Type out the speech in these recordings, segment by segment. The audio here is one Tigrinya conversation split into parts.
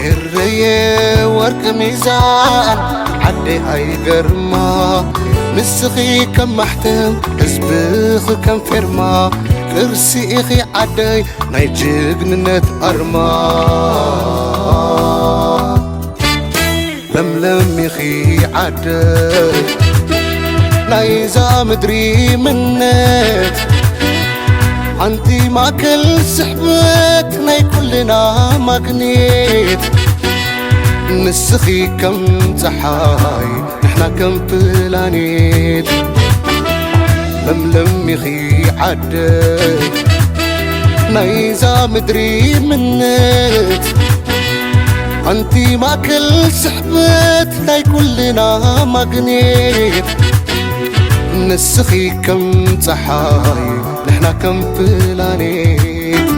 ኤረየ ወርቂ ሚዛን ዓደይ ኣይገርማ፣ ንስኺ ከም ማሕተም ህዝብኺ ከም ፌርማ፣ ቅርሲ ኢኺ ዓደይ ናይ ጅግንነት ኣርማ። ለምለም ኢኺ ዓደይ ናይዛ ምድሪ ምነት፣ ኣንቲ ማእከል ስሕበት ናይ ኩልና ማግኔት። ንስኺ ከም ጸሓይ ንሕና ከም ፕላኔት። ለምለም ኢኺ ዓደይ ናይዛ ምድሪ ምነት፣ ኣንቲ ማእከል ስሕበት ናይ ኩልና ማግኔት። ንስኺ ከም ጸሓይ ንሕና ከም ፕላኔት።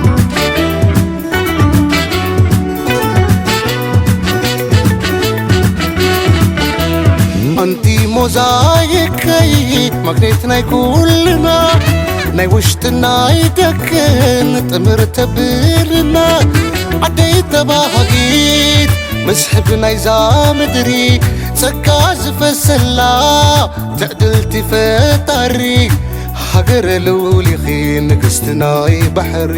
ኣንቲ ሞዛይከይ ማግኔት ናይ ኩልና፣ ናይ ውሽጥን ናይ ደገን ጥምር ተብልና። ዓደይ ተባሃጊት መስሕብ ናይዛ ምድሪ፣ ጸጋ ዝፈሰላ ትዕድልቲ ፈጣሪ። ሃገረ ልውሊኺ ንግስቲ ናይ ባሕሪ።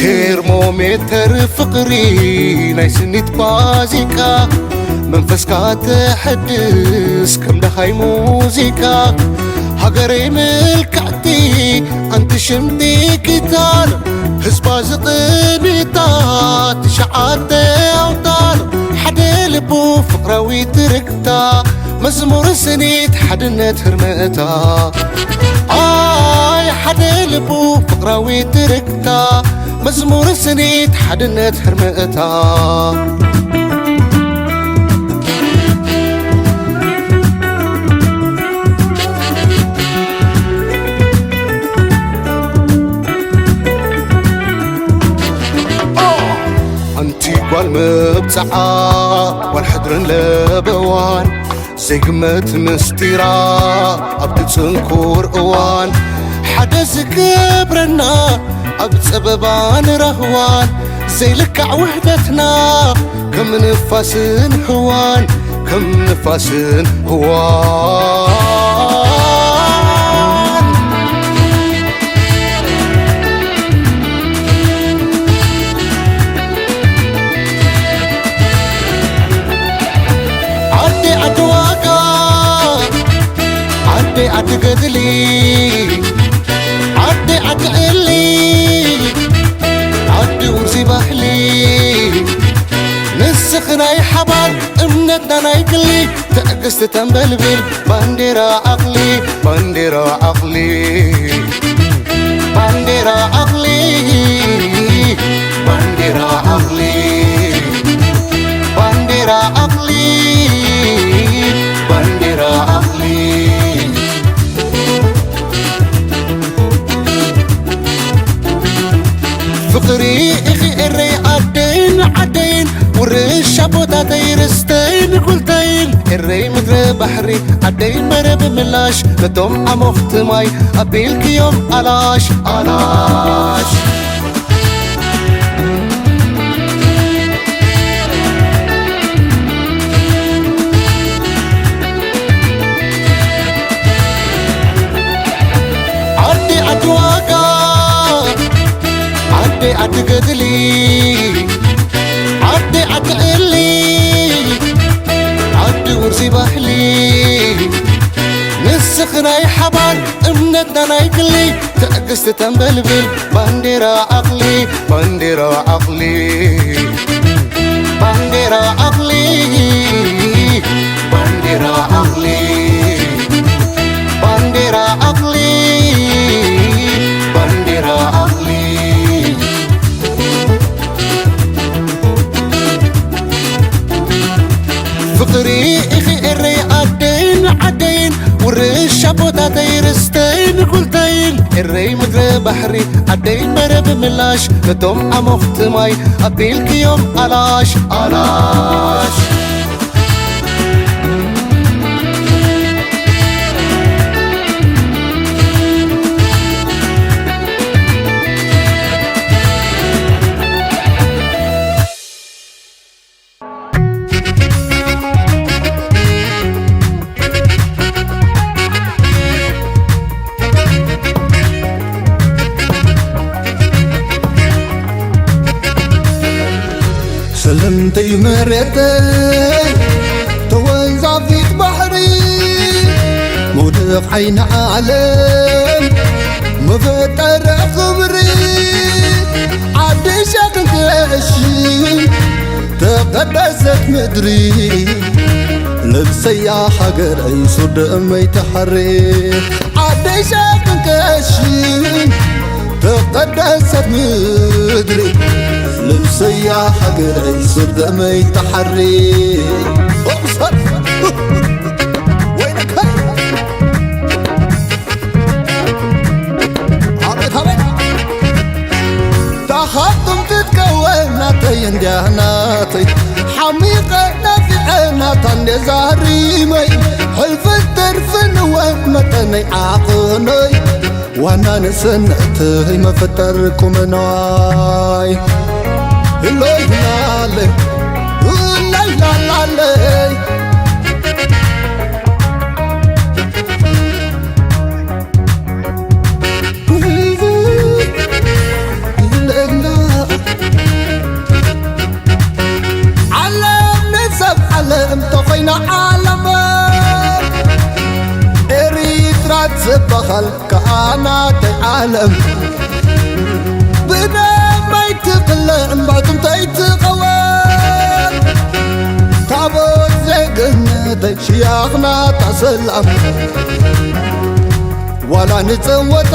ቴርሞሜተር ፍቕሪ ናይ ስኒት ባዚቃ፣ መንፈስካ ተሐድስ ከም ደሃይ ሙዚቃ። ሃገረይ ምልክዕቲ ኣንቲ ሽምጢ ጊታር፣ ህዝባ ዝቕኒታ ትሽዓተ ኣውታር፣ ሓደ ልቡ ፍቕራዊ ትርግታ፣ መዝሙር ስኒት ሓድነት ህርመታ። ኣይ ሓደ ልቡ ፍቕራዊ ትርግታ፣ መዝሙር ስኒት ሓድነት ህርመታ። ኣንቲ ጓል መብጽዓ፣ ጓል ሕድርን ለበዋን፣ ዘይግመት ምስጢራ ኣብቲ ጽንኩር እዋን፣ ሓደ ዝገብረና ኣብ ጸበባን ራህዋን፣ ዘይልካዕ ውህደትና ከም ንፋስን ህዋን፣ ከም ንፋስን ህዋን። ዓዲ ዓዲ ዋጋ፣ ዓዲ ዓዲ ገድሊ፣ ዓዲ ዓዲ ዕሊ፣ ዓዲ ውርሲ ባህሊ። ንስኺ ናይ ሓባር እምነትና ናይ ግሊ፣ ትዕግስቲ ተንበልብል ባንዴራ ዓቕሊ፣ ባንዴራ ዓቕሊ። ባንዴራ ዓቕሊ፣ ባንዴራ ዓቕሊ፣ ባንዴራ ዓቕሊ፣ ባንዴራ ዓቕሊ። ፍቕሪ ኢኺ ኤረይ ዓደይን ዓደይን፣ ውርሻ ቦታተይ ርስተይን ጉልተይን፣ ኤረይ ምድረ ባሕሪ ዓደይ መረብ ምላሽ፣ ነቶም ኣሞኽቲ ማይ ኣቢልክዮም ኣላሽ ኣላሽ። ዓዲ ዓዲ ዋጋ፣ ዓዲ ዓዲ ገድሊ፣ ዓዲ ዓዲ ዕሊ፣ ዓዲ ውርሲ ባህሊ። ንስኺ ናይ ሓባር እምነትና ናይ ግሊ፣ ትዕግስቲ ተንበልብል ባንዴራ ዓቕሊ፣ ባንዴራ ዓቕሊ፣ ባንዴራ ዓቕሊ፣ ባንዴራ ዓቕሊ፣ ባንዴራ ዓቕሊ፣ ባንዴራ ዓቕሊ። ፍቕሪ ኢኺ ኤረይ ዓደይን ዓደይን፣ ውርሻ ቦታተይ ርስተይን ጉልተይን፣ ኤረይ ምድረ ባሕሪ ዓደይ መረብ ምላሽ፣ ነቶም ዓሞኽቲ ማይ ኣቢልክዮም ኣላሽ ኣላሽ። ሰለምተይ መሬተይ ተወንዛፊት ባሕሪ፣ መውደቕ ዓይኒ ዓለም መፈጠረ ክብሪ፣ ዓዲ ሸኽን ቀሺን ተቐደሰት ምድሪ፣ ልብሰያ ሃገረይ ሱር ደመይ ተሓሪ። ዓደይ ሸኽን ቀሺን ተቐደሰት ምድሪ፣ ልብሰያ ሃገረይ ሱር ደመይ ተሓሪ። ኦምሰር! ወይነከይ! ኣቤት፣ ኣቤት! ታኻትኩም ትትከወን ናተይ እንድያ ናተይ፣ ሓሚቐ ነፊዐ ናታ እንደ ዛሪመይ፣ ሕልፍን ትርፍን እወን መጠነይ ዓቕመይ፣ ዋና ንእስነተይ መፈጠር ቁመናይ። ህሎይ ላለይ፣ ህሎይ ላላለይ። ዓለም ንሰብ ዓለም ተኾይና ዓለም፣ ኤሪትራ ትበሃል ከኣ ናተይ ዓለም። ብደመይ ትቕለዕን ብዕጥንተይ ትቐወም፣ ታቦት ዜግነተይ ሽያኽ ናታ ሰላም። ዋላ ንጸወታ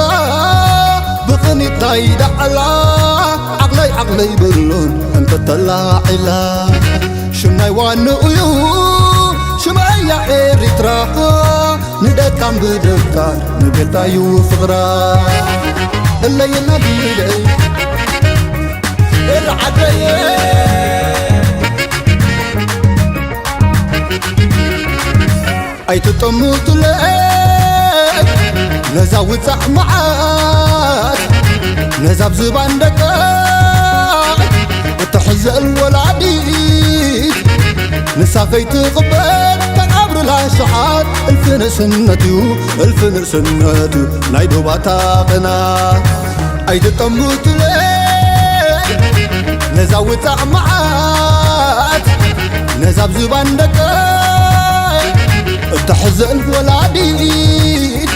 ብቕኒት ናይ ዳዕላ፣ ዓቕለይ ዓቕለይ ብሉን እንተተላዒላ። ሽም ናይ ዋንኡ እዩ ሽመያ ኤሪትራ፣ ንደቃን ብደቃን ንቤልታዩ ፍቕራ። እለየና ብለይ ኤረ ዓደየ። ኣይትጠምቱለይ ነዛ ውጻዕ መዓት፣ ነዛ ብዝባን ደቃ እተሕዘል ወላዲት፣ ንሳ ከይትቕበል ተቐብርላ ሽሓት። እልፊ ንእስነት እዩ፣ እልፊ ንእስነት እዩ ናይ ዶባታ ቕናት። ኣይትጠምቱለይ ነዛ ውጻዕ መዓት፣ ነዛ ብዝባን ደቃ እተሕዘን ወላዲት፣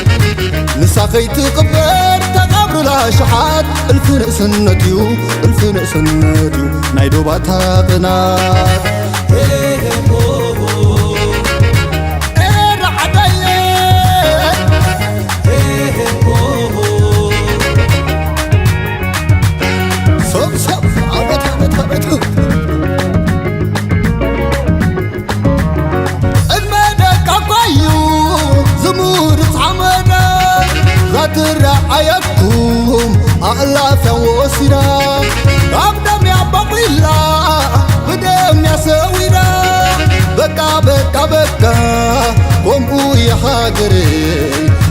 ንሳ ከይትቕበር ተቐብርላ ሽሓት። እልፊ ንእስነት እዩ፣ እልፊ ንእስነት እዩ ናይ ዶባታ ቕናት። ኤረ ዓደየ። ሰብ ሰብ ኣቤት ኣቤት ኣቤት። ዕድመ ደቃ እኳ እዩ ዝምርፅ ሓመዳ፣ ዛትረዓየትኩም ኣእላፍያ ወሲዳ፣ ኣብ ደምያ በቂላ ብደምያ ሰዊዳ። በቃ በቃ በቃ ከምኡ እየ ሃገረይ፣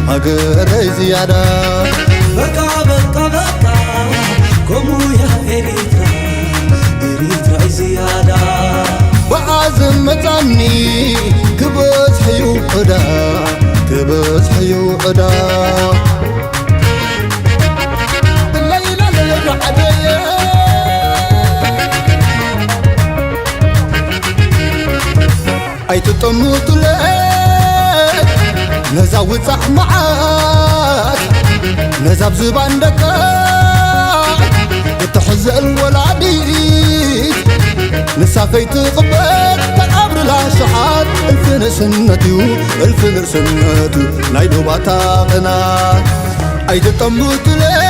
ሃገረይ ዝያዳ። በቃ በቃ በቃ ከምኡ እያ ኤሪትራ፣ ኤሪትራ ዝያዳ። ብዓዘም መጻኒ ክበዝሕ እዩ ዕዳ፣ ክበዝሕ እዩ ዕዳ። ለይላ ለይላ ዓደየ። ኣይትጠምቱለይ ነዛ ውጻዕ መዓት፣ ነዛ ብዝባን ደቃ እትሕዘል ወላዲት፣ ንሳ ከይትቕበል ተቐብርላ ሽሓት። እልፊ ንእስነት እዩ፣ እልፊ ንእስነት እዩ ናይ ዶባታ ቕናት። ኣይትጠምቱለይ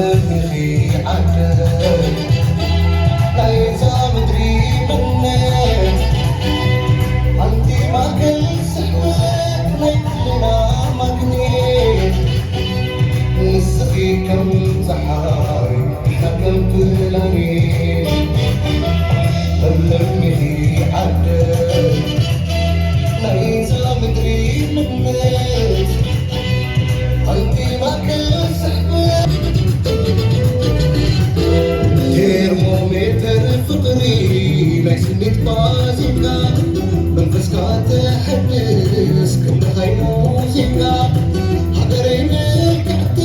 እምኺ ዓደይ ናይዛ ምድሪ መነት፣ ኣንቲ ማእከል ስሕበት ናይ ኩልና ማግኔት፣ ንስኺ ከም ጸሓይ ንሕና ከም ፕላኔት። ለምለም ኢኺ ዓደይ ናይዛ ምድሪ መነት፣ ኣንቲ ማእከል ስሕበት። ቴርሞሜተር ፍቕሪ ናይ ስኒት ባዚንካ፣ መንፈስካ ተሐድስ ከም ደሃይ ሙዚቃ። ሃገረይ ምልክዕቲ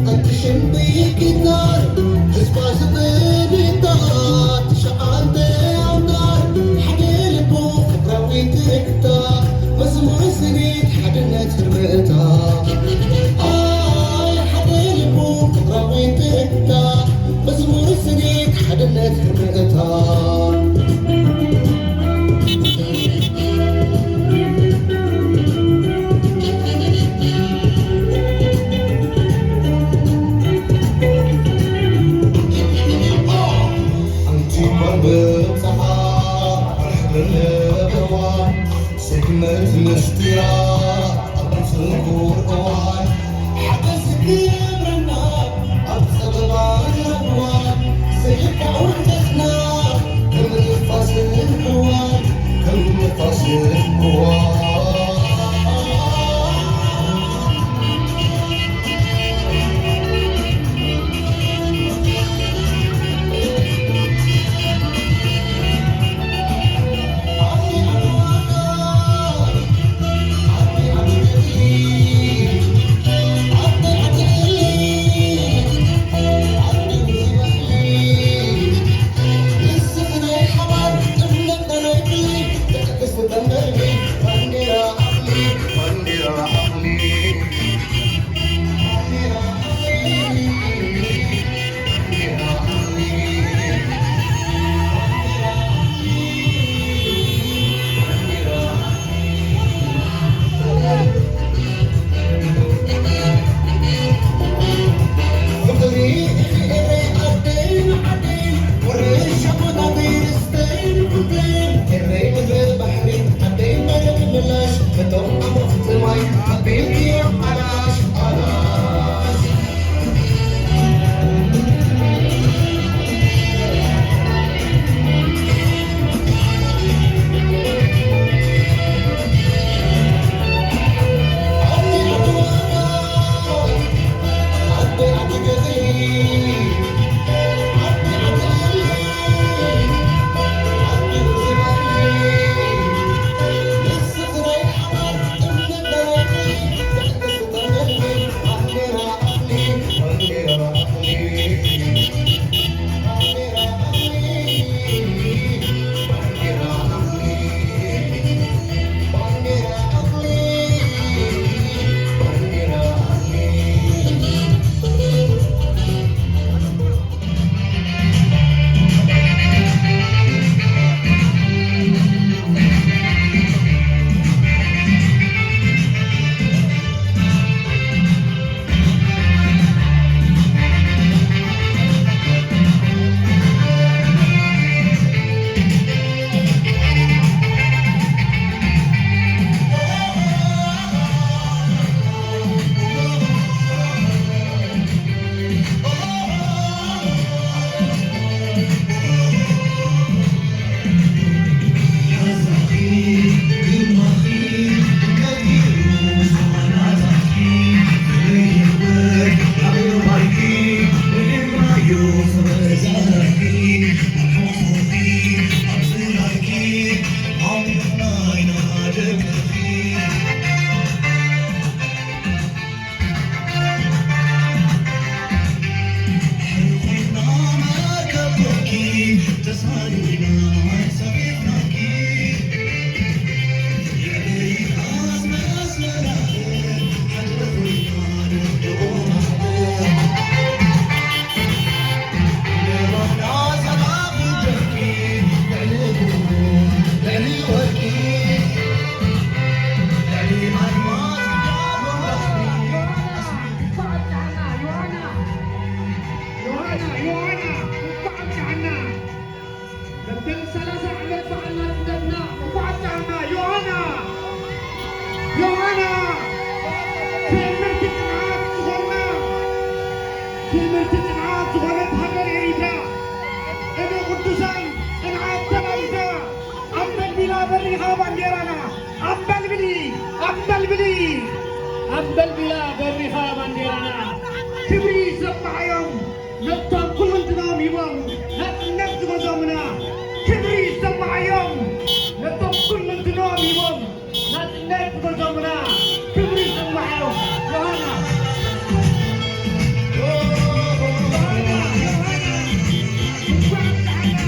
ኣንቲ ሽምቢ ጊታር፣ ህዝባ ዝቕንጣ ትሽዓተ ኣውታር፣ ሓደ ልቡ ፍቕራዊ ትርክታ፣ መዝሙር ስኒት ሓድነት ህርምታ። ኣይ ሓደ ልቡ ፍቕራዊ ትርክታ፣ መዝሙር ስኒት ሓድነት ህርምታ። ኣንቲ ጓል ብብዝሓ ርሕቕ ለበዋ፣ ስግመት ምስጢራ ኣብ ጽንኩር እዋን፣ ሓገዝ ክብርና ኣብ ጸበባ ንረኽባ፣ ዘይርካዕ ውሕደትና ከም ንፋስ ህዋ፣ ከም ንፋስ ህዋ። ዮሃና፣ እንኳዕ ኣብጽሓና። መበል ሰላሳ ዓመት በዓል ናጽነትና እንኳዕ ኣብጽሓና። ዮሃና፣ ዮሃና፣ ትእምርቲ ጽንዓት ዝኾና፣ ትእምርቲ ጽንዓት ዝኾነት ሃገር ኤሪትራ፣ እነ ቅዱሳን ጽንዓት ተላቢሳ፣ ኣንበልቢላ በሪኻ ባንዴራና። ኣንበልብሊ፣ ኣንበልብሊ፣ ኣንበልቢላ በሪኻ ባንዴራና። ክብሪ ይሰማዓዮም ነቶም ኩልንትኖም ሂቦም ናጽነት ዝገዞምና። ክብሪ ይሰማዓዮም ነቶም ኩልንትኖም ሂቦም ናጽነት ዝገዞምና። ክብሪ ይሰማዓዮም። ዮሃና፣ ዮሃና፣ ዮሃና፣ እንኳዕ ደሓና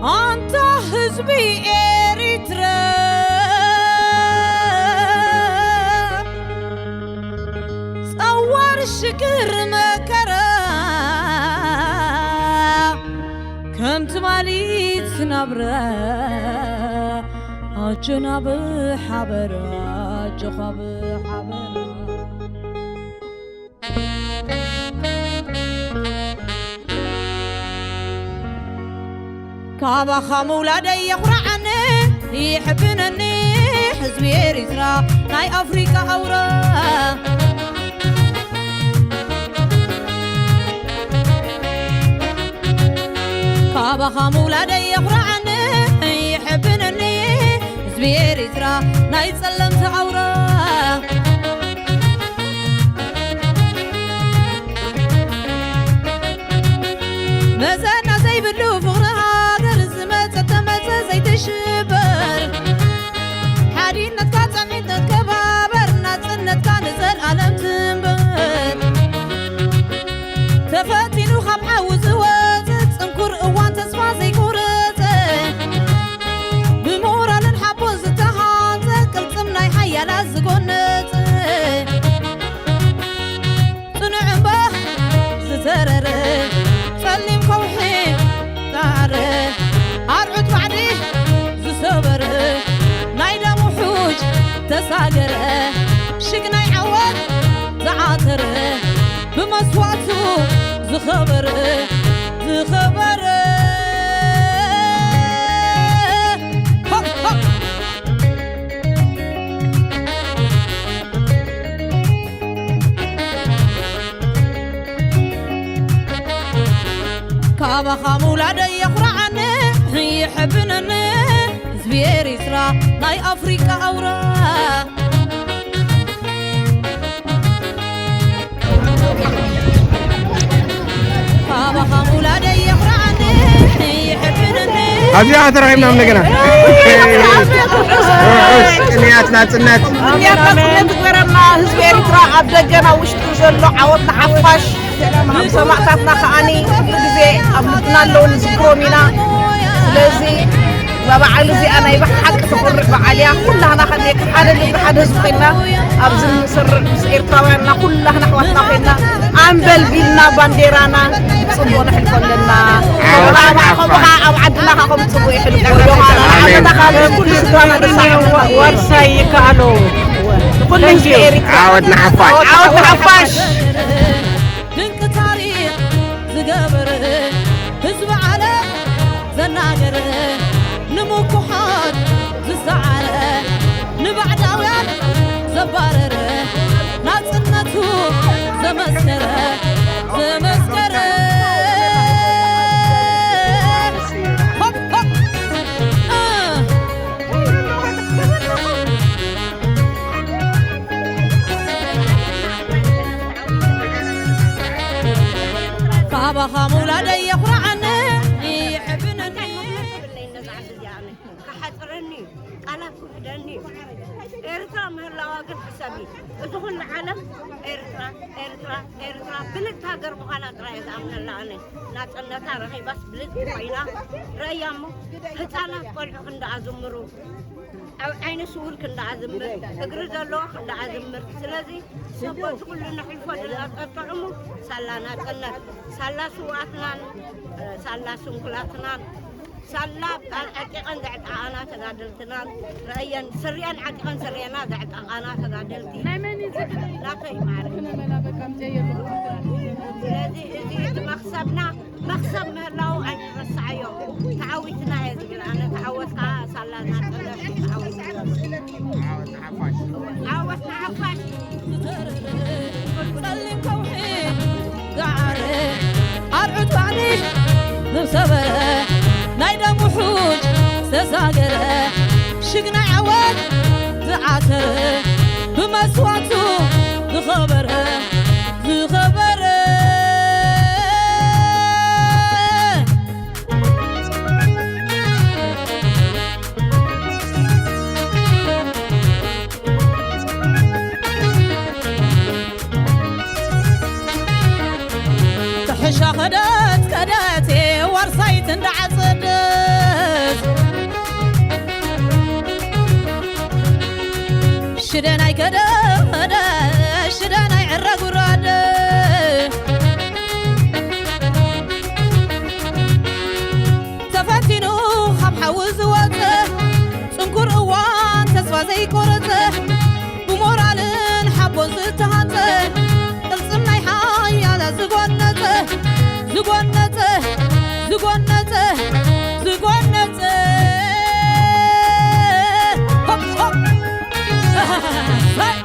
ኣንታ ህዝቢ ኤሪትረ፣ ጸዋር ሽግር መከራ፣ ከም ትማሊ ትናብረ፣ ኣጆና ብሓበራ፣ ኣጆኻ ብሓበራ። ካባኻ ምውላደይ የኹርዓኒ፣ ይሕብነኒ ህዝቢ ኤሪትራ፣ ናይ ኣፍሪቃ ኣውራ። ካባኻ ምውላደይ የኹርዓኒ፣ ይሕብነኒ ህዝቢ ኤሪትራ፣ ናይ ጸለምቲ ኣውራ። መዘና ዘይብሉ ፍቕሪ ሃገር፣ ዝመጸ ተመጸ ዘይትሽበር። ሓድነትካ ጸንዒት ተከባበር፣ ናጽነትካ ንዘልኣለም ትንበር። ታገረ ሽግናይ ዓወት ዝዓተረ ብመስዋዕቱ ዝኸበረ ዝኸበረ ሆፕ ሆፕ ካባኻ ምውላደይ የኹርዓኒ ይሕብነኒ ህዝቢ ኤሪትራ ናይ ኣፍሪቃ ኣውራ ካባኻ ምውላደይ የኹርዓኒ ይሕብነኒ ኣብዚኣ ተራኺብና እንደገና ርሑስ ቅንያት ናጽነት ቅንያት ናጽነት ትግበረና ህዝቢ ኤሪትራ ኣብ ደገና ውሽጢ ዘሎ ዓወት ንሓፋሽ ሰማእታትና ከዓኒ ኩሉ ግዜ ኣብ ልብና ኣለዉ ንዝክሮም ኢና ስለዚ እዛ በዓል እዚኣ ናይ ብሓቂ ተኾርዕ በዓል እያ ኩላህና ከ ሓደ ልቢ ሓደ ህዝቢ ኮይና ኣብዚ ንሰርዕ ምስ ኤርትራውያንና ኩላህና ኣሕዋትና ኮይና ኣንበልቢልና ባንዴራና ጽቡቕ ነሕልፎ ኣለና ከምኡ ኣብ ዓድና ከ ከም ጽቡቕ ይሕልፎ ዮሃና ንዓመታ ካብ ኩሉ ስድራና ደሳዕ ወርሳይ ይከኣሎ ንኩሉ ህዝቢ ኤሪትራ ዓወት ንሓፋሽ ዓወት ንሓፋሽ ድንቂ ታሪኽ ዝገበረ ህዝቢ ዓለም ዘናገረ ንምኩሓት ዝሰዓረ ንባዕዳውያን ዘባረረ ናጽነቱ ዘመስከረ ዘመስከረ ሆፕ ሆፕ እ ካባኻ ምውላደይ የኹርዓኒ ይሕብነኒ ክሓፅረኒ እዩ ቃላት ክውሕደኒ እዩ ኤርትራ ምህላዋ ግን ሕሰቢ እቲ ኩሉ ዓለም ኤርትራ ኤርትራ ኤርትራ ብልፅቲ ሃገር ምዃና ጥራይ እየ ዝኣምነላ ኣነ ናፅነታ ረኺባስ ብልፅቲ ኮይና ረእያ እሞ ህፃናት ቆልዑ ክንደኣ ዝምሩ ኣብ ዓይነ ስውር ክንደኣ ዝምር እግሪ ዘለዎ ክንደኣ ዝምር ስለዚ ሰቦቲ ኩሉ ነሕልፎ ንጠጥዑሙ ሳላ ናፅነት ሳላ ስውኣትናን ሳላ ስንኩላትናን ሳላ ኣጢቐን ዘዕጠቓና ተጋደልትናን ረእየን ስሪአን ዓጢቐን ስሪአና ዘዕጠቓና ተጋደልቲ ናይ መን እዩ ዝብል ናተይ ማዕረ ኩነ መላ በቃ ምጨየር ስለዚ እዚ እቲ መኽሰብና መኽሰብ ምህላው ኣይንረስዓዮ ተዓዊትና እየ ዝብል ኣነ ተዓወት ከዓ ሳላ ናፅነት ተዓዊትና ዓወት ንሓፋሽ ጸሊም ከውሒ ዝዓረ ኣርዑት ባዕዲ ዝሰበረ ናይ ደም ውሑጅ ዝተሳገረ ሽግናይ ዓወት ዝዓተረ ብመስዋቱ ዝኸበረ ዝኸበረ ጥሕሻ ከደት ከደት ዋርሳይት እንዳዓፀደት ሽደናይ ከደ ከደ ሽደናይ ዕረ ጉራደ ተፈቲኑ ካብ ሓዊ ዝወፀ ፅንኩር እዋን ተስፋ ዘይቆረፀ ብሞራልን ሓቦን ዝተሃፀ ቅልፅም ናይ ሓያላ ዝጎነፀ ዝጎነፀ ዝጎነፀ ዝጎነፀ ሆፕ ሆፕ ሃይ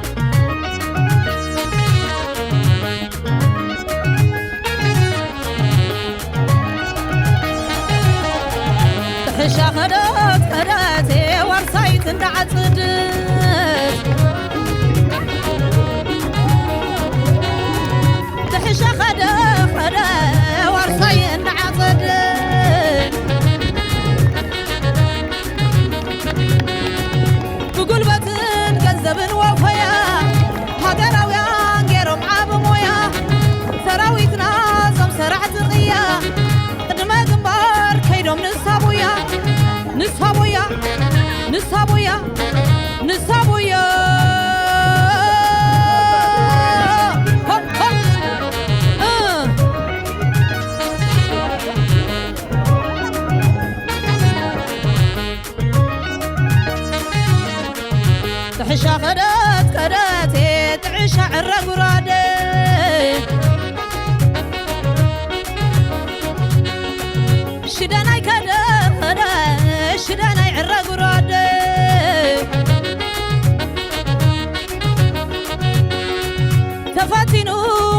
ኑ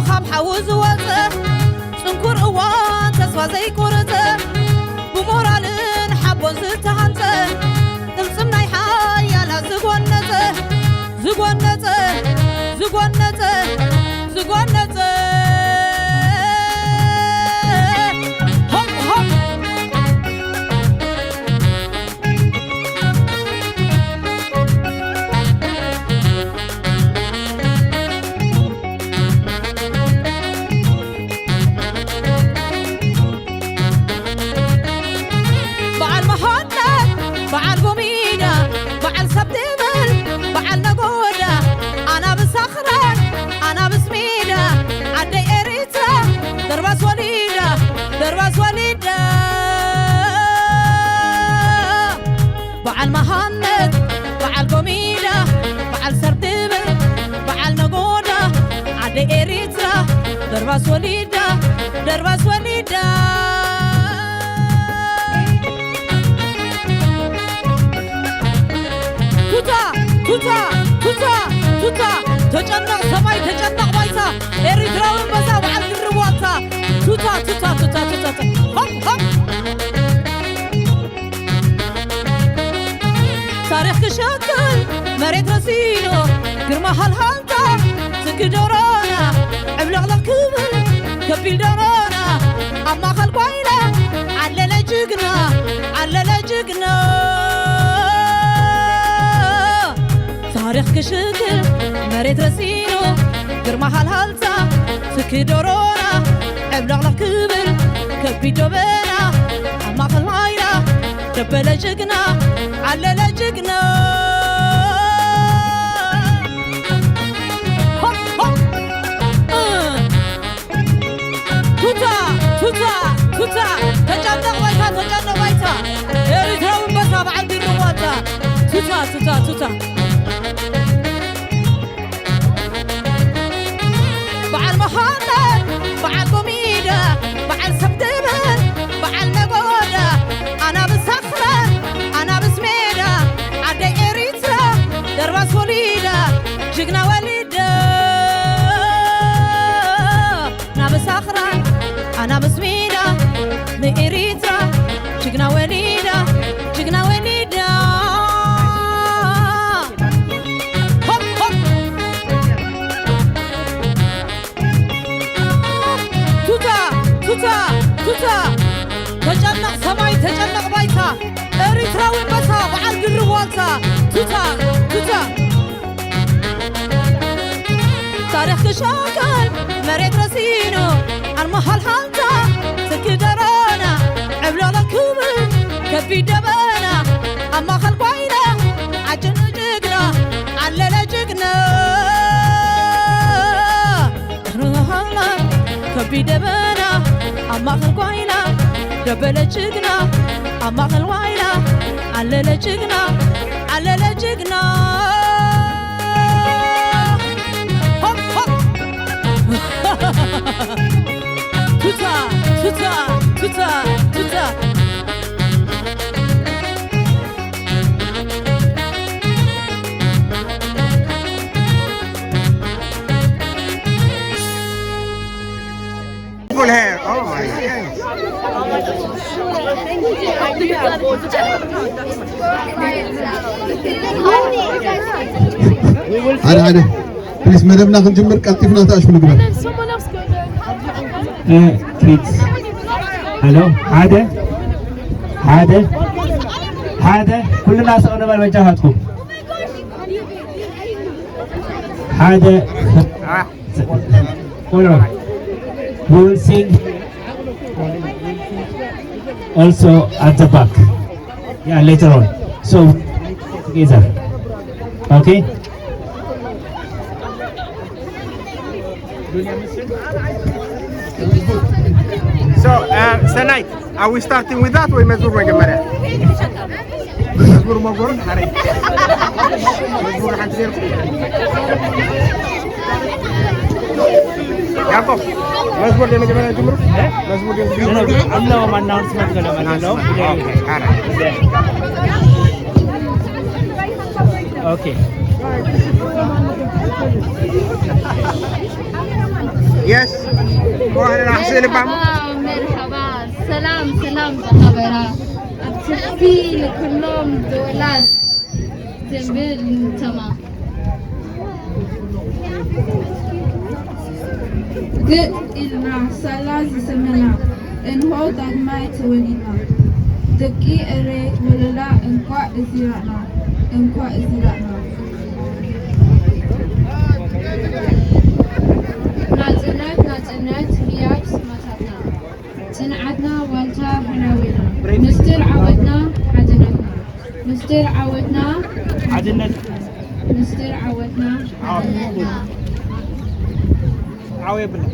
ካብ ሓዊ ዝወፀ፣ ፅንኩር እዋን ተስፋ ዘይቆረፀ፣ ብሞራልን ሓቦን ዝተሃንፀ፣ ጥምፅም ናይ ሓያላት ዝጎነፀ፣ ዝጎነፀ፣ ዝጎነፀ፣ ዝጎነፀ። ሆፕ፣ ሆፕ። በዓል መሃነት፣ በዓል ጎሚዳ፣ በዓል ሰብ ትብል፣ በዓል ነጎዳ፣ ኣናብስ ኣኽራን፣ ኣናብስ ሜዳ፣ ዓደይ ኤሪትራ፣ ደርባስ ወሊዳ፣ ደርባስ ወሊዳ። በዓል መሃነት፣ በዓል ጎሚዳ፣ በዓል ሰብ ትብል፣ በዓል ነጎዳ፣ ዓደይ ኤሪትራ፣ ደርባስ ወሊዳ፣ ደርባስ ወሊዳ። ቱታ፣ ቱታ፣ ቱታ፣ ቱታ፣ ተጨነቕ ሰማይ፣ ተጨነቕ ባይታ፣ ኤሪትራዊ ኣንበሳ በዓል ድርብ ዋልታ። ቱታ፣ ቱታ፣ ቱታ፣ ቱታ፣ ቱታ። ሆፕ፣ ሆፕ። ታሪኽ ክሸቅል መሬት ረሲኖ፣ ግርማ ሃልሃልታ ትኪ ዶሮና፣ ዕብለቕለቕ ክብል ከቢድ ዶሮና፣ ኣብ ማእኸል ጓይላ ዓለለ ጅግና፣ ዓለለ ጅግና። ታሪኽ ክሽክል መሬት ረሲኖ፣ ግርማ ሃልሃልታ ትኪ ዶሮና፣ ዕብለቕለቕ ክብል ከቢድ ዶበና፣ ኣብ ማእኸል ጓይላ ደበለ ጅግና፣ ዓለለ ጅግና። ሆፕ፣ ሆፕ። እ። ቱታ፣ ቱታ፣ ቱታ። ተጨነቕ ባይታ፣ ተጨነቕ ባይታ። ኤሪትራዊ ኣንበሳ በዓል ቢሮ ዋልታ። ቱታ፣ ቱታ፣ ቱታ። በዓል መሃነት፣ በዓል ጎሚዳ፣ በዓል ሰብ ትብል፣ በዓል ነጎዳ፣ ኣናብስ ኣኽራን፣ ኣናብስ ሜዳ፣ ዓደይ ኤሪትራ፣ ደርባስ ወሊዳ፣ ጅግና ወሊዳ። ኣናብስ ኣኽራን፣ ኣናብስ ሜዳ፣ ንኤሪትራ፣ ጅግና ወሊዳ፣ ጅግና ወሊዳ። ሆፕ፣ ሆፕ። ቱታ፣ ቱታ፣ ቱታ። ተጨነቕ ሰማይ፣ ተጨነቕ ባይታ። ኤሪትራዊ ኣንበሳ፣ በዓል ድርብ ዋልታ። ቱታ፣ ቱታ። ታሪኽ ክሻከል መሬት ረሲኑ፣ ኣርማ ሃልሃልታ ትኪ ደሮና፣ ዕብለለ ክብል ከቢድ ደበና፣ ኣብ ማእኸል ጓይላ ዓጀን ጅግና፣ ዓለለ ጅግና። ከቢድ ደበና ኣብ ማእኸል ጓይላ፣ ደበለ ጅግና ኣብ ማእኸል ጓይላ፣ ዓለለ ጅግና፣ ዓለለ ጅግና። ሆፕ፣ ሆፕ። ቱታ፣ ቱታ፣ ቱታ፣ ቱታ። Beautiful hair. Oh my God. ሓደ ሓደ ፕሊስ፣ መደብና ክንጅምር ቀልጢፍና ተኣሽሙ ንግበር። እ፣ ኪድስ። ሄሎ፣ ሓደ፣ ሓደ፣ ሓደ፣ ኩልና ሰው ንበል በጃኻትኩም። ሓደ፣ hold on. We will sing also at the back. Yeah, later on. So, together. Okay? So, uh, ሰናይት፣ are we starting with that ወይ መዝሙር መጀመርያ? መዝሙር መጎር፣ ሐረ። መዝሙር ሓንቲ ጌርኩ። ያዕቆብ፣ መዝሙር ዶ መጀመርያ ጀምሩ? መዝሙር ዶ ጀምሩ? ኣለዎም ኣናውንስመንት ገለ ማለት ኣለዎም። ኦኬ፣ ሐረ። ኦኬ። Yes. Go ahead and ask the Imam. መርሓባ፣ መርሓባ። ሰላም፣ ሰላም ዝኸበራ ኣብ ትሕቲ ንኩሎም ዝወላድ ዘብል ንተማ። ግጥ ኢልና ሳላ ዝስምና እንሆ ዳግማይ ተወሊድና። ደቂ ኤሬ ወለላ እንኳዕ እዚ ራእና፣ እንኳዕ እዚ ራእና። ናጽነት ናጽነት ህያብ ስማታትና፣ ጽንዓትና ዋልታ ህላዌና፣ ምስጢር ዓወትና ሓድነትና፣ ምስጢር ዓወትና ሓድነትና፣ ምስጢር ዓወትና ሓድነትና። ዓው የብልና።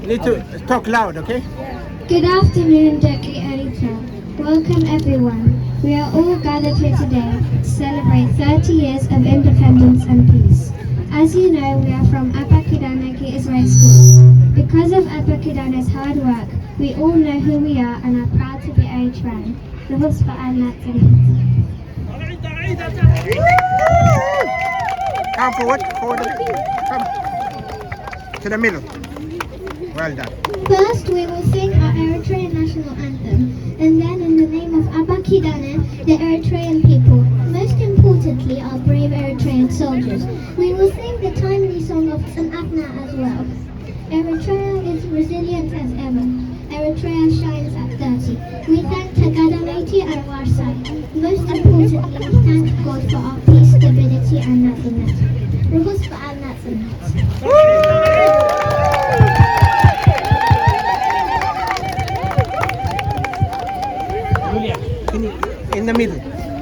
You need to talk loud, okay? Good afternoon, Deki Eritrea. Welcome, everyone. We are all gathered here today to celebrate thirty years of independence and peace. As you know, we are from Abakidane Israel School. Because of Abakidana's hard work, we all know who we are and are proud to be Eritrean. Ruhus Ba'al Natsumit. Come forward, forward. Come to the middle. Well done. First, we will sing our Eritrean national anthem, and then, in the name of Abakidane, the Eritrean people, most importantly, our brave Eritrean soldiers, we will sing the timely song of Tsanatna as well. Eritrea is resilient as ever. Eritrea shines at thirty. We thank Tagada Meiti and Warsai. Most importantly, we thank God for our peace, stability, and nothingness. Ruhus Ba'al Natsumit. In the middle.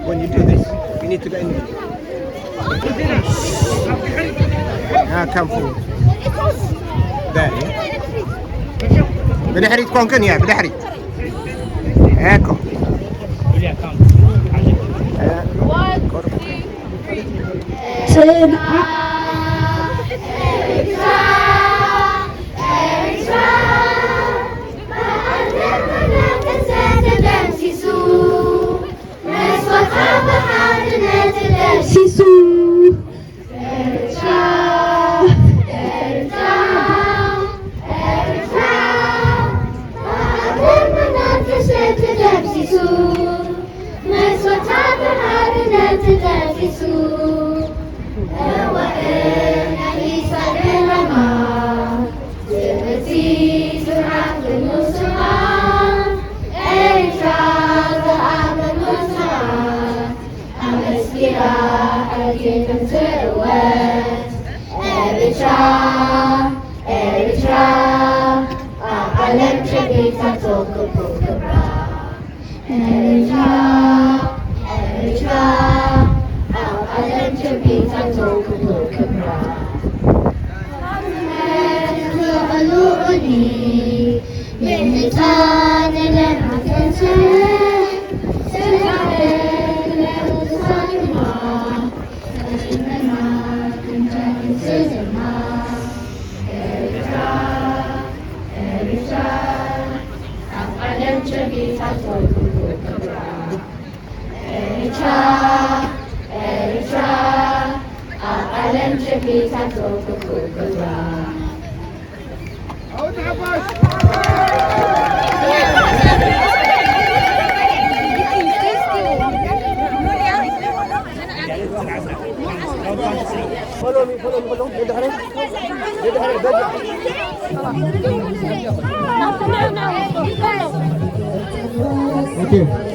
When you do this, you need to go in the middle. Ah, come forward. There, yeah. ብድሕሪት ኮንክን፣ yeah፣ ብድሕሪት። Echo.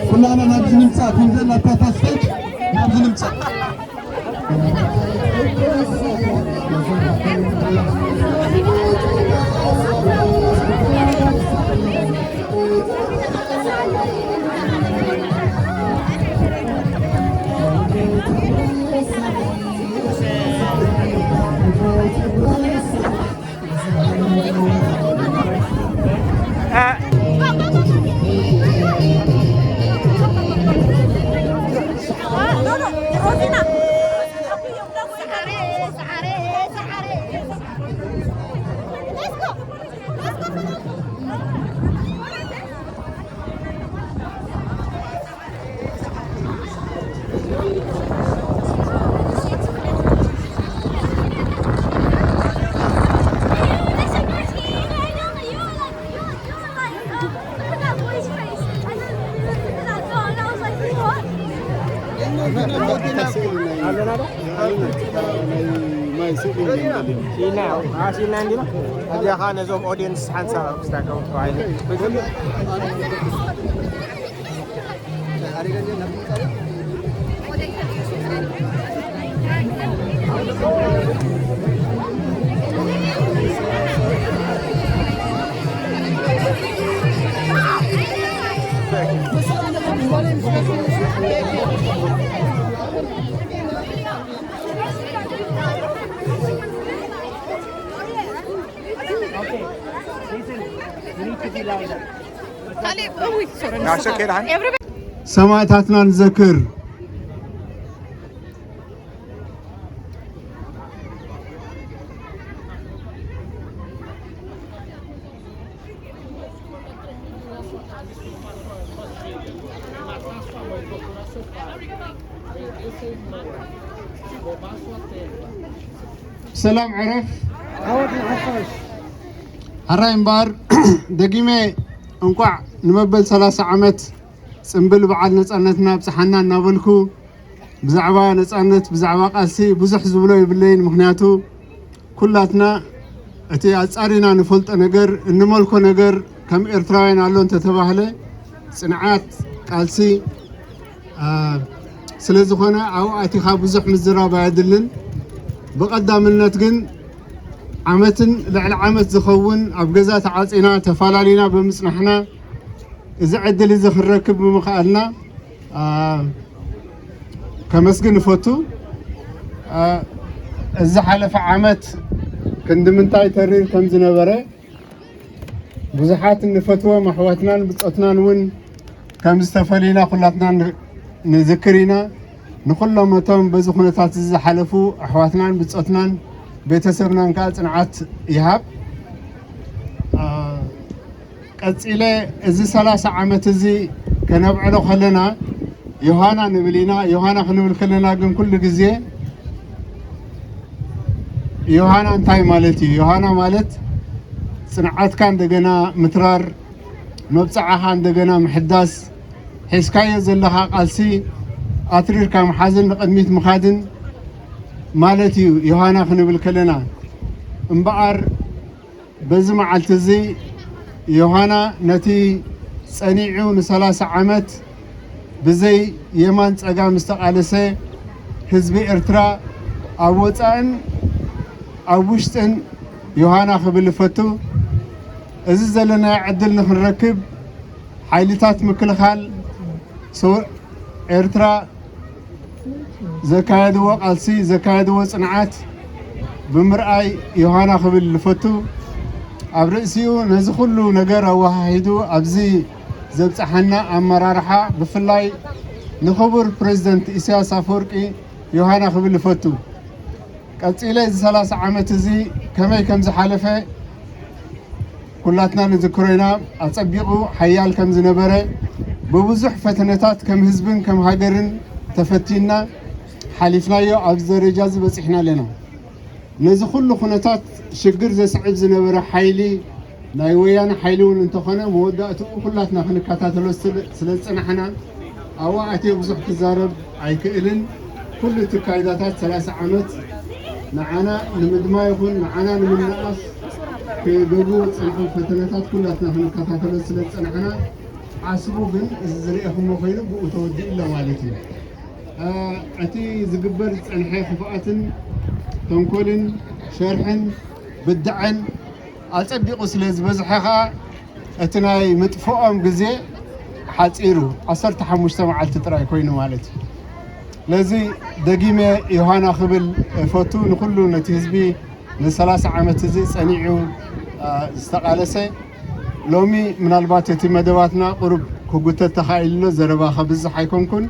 ኩላና ናብዚ ንምፃእ፣ ከምዘላ ኣብታ ስቴጅ ናብዚ ንምፃእ። እዚኣ ኸዓ ነዞም ኦድየንስ ሓንሳብ ክስታከቡ ተባሂሉ። ሰማእታትና ንዘክር። ሰላም ዕረፍ። ሕራይ እምበኣር፣ ደጊመ እንቋዕ ንመበል ሰላሳ ዓመት ጽምብል በዓል ነጻነትና ኣብጽሓና እናበልኩ፣ ብዛዕባ ነጻነት፣ ብዛዕባ ቃልሲ ብዙሕ ዝብሎ የብለይን። ምኽንያቱ ኩላትና እቲ ኣጻሪና ንፈልጦ ነገር፣ እንመልኮ ነገር ከም ኤርትራውያን ኣሎ እንተተባህለ፣ ጽንዓት፣ ቃልሲ፣ ስለ ዝኾነ ኣብኡ ኣቲኻ ብዙሕ ምዝራብ ኣየድልን። ብቐዳምነት ግን ዓመትን ልዕሊ ዓመት ዝኸውን ኣብ ገዛ ተዓጺና ተፋላሊና ብምጽናሕና፣ እዚ ዕድል እዚ ክንረክብ ብምኽኣልና ከመስግን እፈቱ። እዚ ሓለፈ ዓመት ክንዲ ምንታይ ተሪር ከም ዝነበረ፣ ብዙሓት እንፈትዎም ኣሕዋትናን ብጾትናን እውን ከም ዝተፈለዩና ኩላትና ንዝክር ኢና። ንኹሎም እቶም በዚ ኩነታት እዚ ዝሓለፉ ኣሕዋትናን ብጾትናን ቤተሰብናን ከኣ ጽንዓት ይሃብ። ቀጺለ እዚ ሰላሳ ዓመት እዚ ከነብዕሎ ከለና ዮሃና ንብል ኢና። ዮሃና ክንብል ከለና ግን ኩሉ ግዜ ዮሃና እንታይ ማለት እዩ? ዮሃና ማለት ጽንዓትካ እንደገና ምትራር፣ መብጽዓኻ እንደገና ምሕዳስ፣ ሒዝካዮ ዘለኻ ቃልሲ ኣትሪርካ ምሓዝን ንቕድሚት ምኻድን ማለት እዩ ዮሃና ክንብል ከለና። እምበኣር በዚ መዓልቲ እዚ ዮሃና ነቲ ጸኒዑ ንሰላሳ ዓመት ብዘይ የማን ጸጋም ዝተቓለሰ ህዝቢ ኤርትራ ኣብ ወጻእን ኣብ ውሽጥን ዮሃና ክብል እፈቱ። እዚ ዘለናዮ ዕድል ንክንረክብ ሓይልታት ምክልኻል ኤርትራ ዘካየድዎ ቃልሲ፣ ዘካየድዎ ጽንዓት ብምርኣይ ዮሃና ክብል ልፈቱ። ኣብ ርእሲኡ ነዚ ኩሉ ነገር ኣወሃሂዱ ኣብዚ ዘብጽሓና ኣመራርሓ፣ ብፍላይ ንክቡር ፕሬዝደንት ኢሳያስ ኣፈወርቂ ዮሃና ክብል ልፈቱ። ቀጺለ እዚ ሰላሳ ዓመት እዚ ከመይ ከም ዝሓለፈ ኩላትና ንዝክሮ ኢና። ኣጸቢቑ ሓያል ከም ዝነበረ፣ ብብዙሕ ፈተነታት ከም ህዝብን ከም ሃገርን ተፈቲንና ሓሊፍናዮ ኣብዚ ደረጃ እዚ በጺሕና ኣለና። ነዚ ኩሉ ኩነታት ሽግር ዘስዕብ ዝነበረ ሓይሊ ናይ ወያነ ሓይሊ እውን እንተኾነ መወዳእትኡ ኩላትና ክንከታተሎ ስለ ዝጸናሕና ኣብኡ ኣትየ ብዙሕ ክዛረብ ኣይክእልን። ኩሉ እቲ ካይዳታት ሰላሳ ዓመት ንዓና ንምድማ ይኹን ንዓና ንምንኣስ ክገብሩ ዝጸንሑ ፈተነታት ኩላትና ክንከታተሎ ስለ ዝጸናሕና ዓስቡ ግን እዚ ዝርኤኹሞ ኮይኑ ብኡ ተወዲኡ ኣሎ ማለት እዩ። እቲ ዝግበር ዝጸንሐ ክፍኣትን ተንኮልን ሸርሕን ብድዐን ኣጸቢቑ ስለ ዝበዝሐ ኸኣ እቲ ናይ ምጥፍኦም ግዜ ሓጺሩ ዓሰርተ ሓሙሽተ መዓልቲ ጥራይ ኮይኑ ማለት እዩ። ስለዚ ደጊመ ዮሃና ክብል እፈቱ ንኹሉ ነቲ ህዝቢ ንሰላሳ ዓመት እዚ ጸኒዑ ዝተቓለሰ ሎሚ ምናልባት እቲ መደባትና ቁሩብ ክጉተት ተኻኢሉ ኣሎ፣ ዘረባ ከብዝሕ ኣይኮንኩን።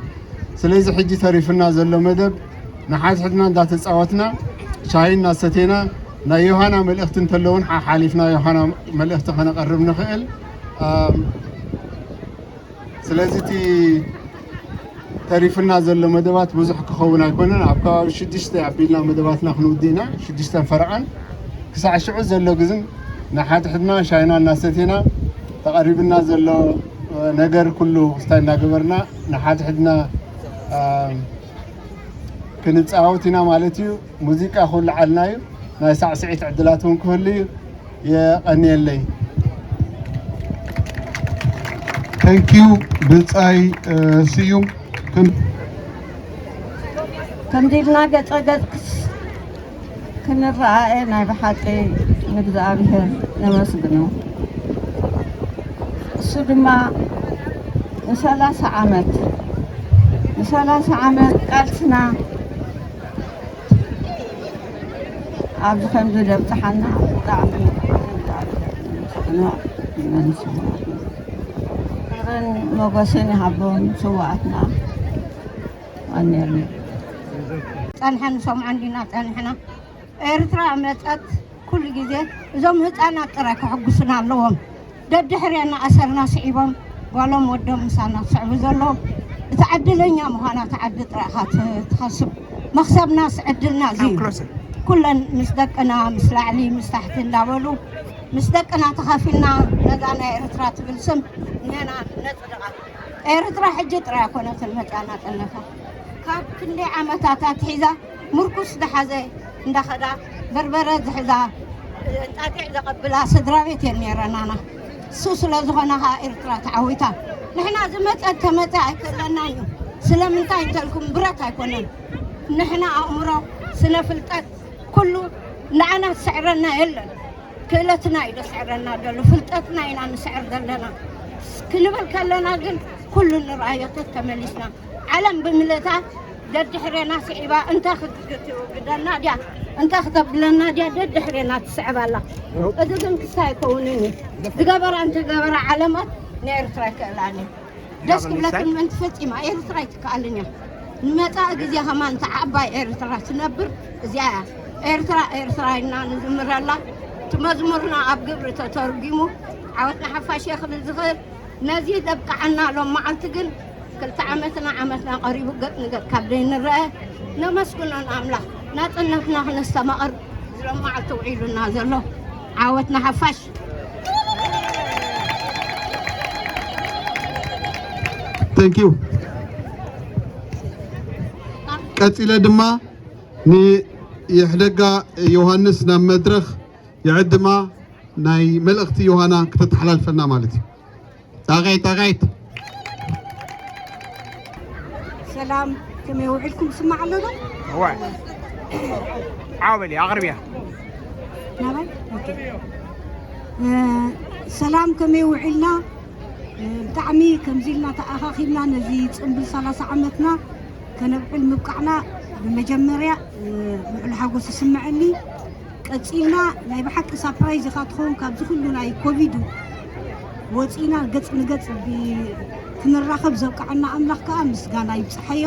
ስለዚ ሕጂ ተሪፍና ዘሎ መደብ ንሓድሕድና እንዳተጻወትና ሻሂ እናሰቴና ናይ ዮሃና መልእኽቲ እንተለውን ሓሓሊፍና ዮሃና መልእኽቲ ከነቐርብ ንኽእል። ስለዚ እቲ ተሪፍና ዘሎ መደባት ብዙሕ ክኸውን ኣይኮነን። ኣብ ከባቢ ሽዱሽተ ኣቢልና መደባትና ክንውድእ ኢና። ሽዱሽተን ፈረቓን ክሳዕ ሽዑ ዘሎ ግዝም ንሓድሕድና ሻይና እናሰቴና ተቐሪብና ዘሎ ነገር ኩሉ ክስታይ እናገበርና ንሓድሕድና ክንፃወት ኢና ማለት እዩ። ሙዚቃ ክውልዓልና እዩ። ናይ ሳዕስዒት ዕድላት እውን ክህሉ እዩ። የቐንየለይ። Thank you ብጻይ ስዩም። ከምዚ ኢልና ገጸ ገጽ ክንረኣየ ናይ ብሓቂ ንእግዚኣብሔር ነመስግኖ። እሱ ድማ ንሰላሳ ዓመት ንሰላሳ ዓመት ቃልስና ኣብዚ ከምዚ ዘብፅሓና ብጣዕሚ ክብርን ሞጎስን ይሃቦም ስውኣትና። ኣሜን። ፀንሐ ንሰምዖ እንዲና ፀንሕና። ኤርትራ መፀት ኩሉ ግዜ እዞም ህፃናት ጥራይ ከሐጉሱና ኣለዎም። ደድሕሬና ኣሰርና ስዒቦም ጓሎም ወዶም ምሳና ዝስዕቡ ዘለዉ። እቲ ዕድለኛ ምዃና እቲ ዓዲ ጥራይ ኢኻ ትኸስብ። መኽሰብናስ ዕድልና እዚ እዩ። ኩለን ምስ ደቅና ምስ ላዕሊ ምስ ታሕቲ እንዳበሉ ምስ ደቅና ተኻፊልና ነዛ ናይ ኤርትራ ትብል ስም ኔና ነፅድቓ። ኤርትራ ሕጂ ጥራይ ኣይኮነትን መፅያና ጠነፋ። ካብ ክንደይ ዓመታት ኣትሒዛ ምርኩስ ዝሓዘ እንዳኸዳ በርበረ ዝሕዛ ጣጢዕ ዘቐብላ ስድራ ቤት እየን ነይረናና። እሱ ስለ ዝኾነ ኸዓ ኤርትራ ተዓዊታ። ንሕና ዝመፀ ተመፀ ኣይክእለናን እዩ። ስለምንታይ እንተልኩም ብረት ኣይኮነን። ንሕና ኣእምሮ፣ ስነ ፍልጠት፣ ኩሉ ንዓና ዝስዕረና የለን። ክእለትና እዩ ዘስዕረና ዘሎ፣ ፍልጠትና ኢና ንስዕር ዘለና ክንብል ከለና ግን ኩሉ ንርኣዮ ተተመሊስና ዓለም ብምልእታ ደድሕሬና ስዒባ እንታ ክትግደና ድያ እንታ ክተብለና ድያ ደድሕሬና ትስዕብ ኣላ። እዚ ግን ክስታይ ኣይከውንን እዩ። ዝገበራ እንተገበራ ዓለማት ንኤርትራ ኣይክእላን እዩ። ደስ ክብለክን ምእንቲ ፈጺማ ኤርትራ ኣይትከኣልን እያ። ንመጻኢ ግዜ ከማን እታ ዓባይ ኤርትራ ትነብር እዚኣ እያ። ኤርትራ ኤርትራ ኢልና ንዝምረላ እቲ መዝሙርና ኣብ ግብሪ ተተርጒሙ ዓወት ንሓፋሽ እየ ክብል ዝኽእል ነዚ ዘብቅዓና ሎም መዓልቲ ግን ክልተ ዓመትና ዓመትና ቀሪቡ ገጥ ንገጥ ካብ ደይ ንረአ ነመስግኖ ንኣምላኽ ናጽነትና ክነስተማቕር ዝሎም መዓልቲ ውዒሉና ዘሎ ዓወት ንሓፋሽ። Thank you። ቀጺለ ድማ ንይሕደጋ ዮሃንስ ናብ መድረኽ ይዕድማ ናይ መልእኽቲ ዮሃና ክተተሓላልፈልና ማለት እዩ። ጣቓይት ጣቓይት። ሰላም ከመይ ውዒልኩም? ስማዕ ኣሎ ዶ? እወ። ዓው በሊ ኣቕርብያ። ናባይ? ኦኬ። እ፣ ሰላም ከመይ ውዒልና? እ፣ ብጣዕሚ ከምዚ ኢልና ተኣኻኺብና ነዚ ጽምብል ሰላሳ ዓመትና ከነብዕል ምብቃዕና ብመጀመርያ እ፣ ልዑል ሓጎስ ይስምዐኒ። ቀጺልና ናይ ብሓቂ ሳፕራይዝ ኢኻ ትኸውን ካብዚ ኩሉ ናይ ኮቪድ ወጺና ገጽ ንገጽ ብ-፣ ክንራኸብ ዘብቅዓና ኣምላኽ ከኣ ምስጋና ይብጽሓዮ።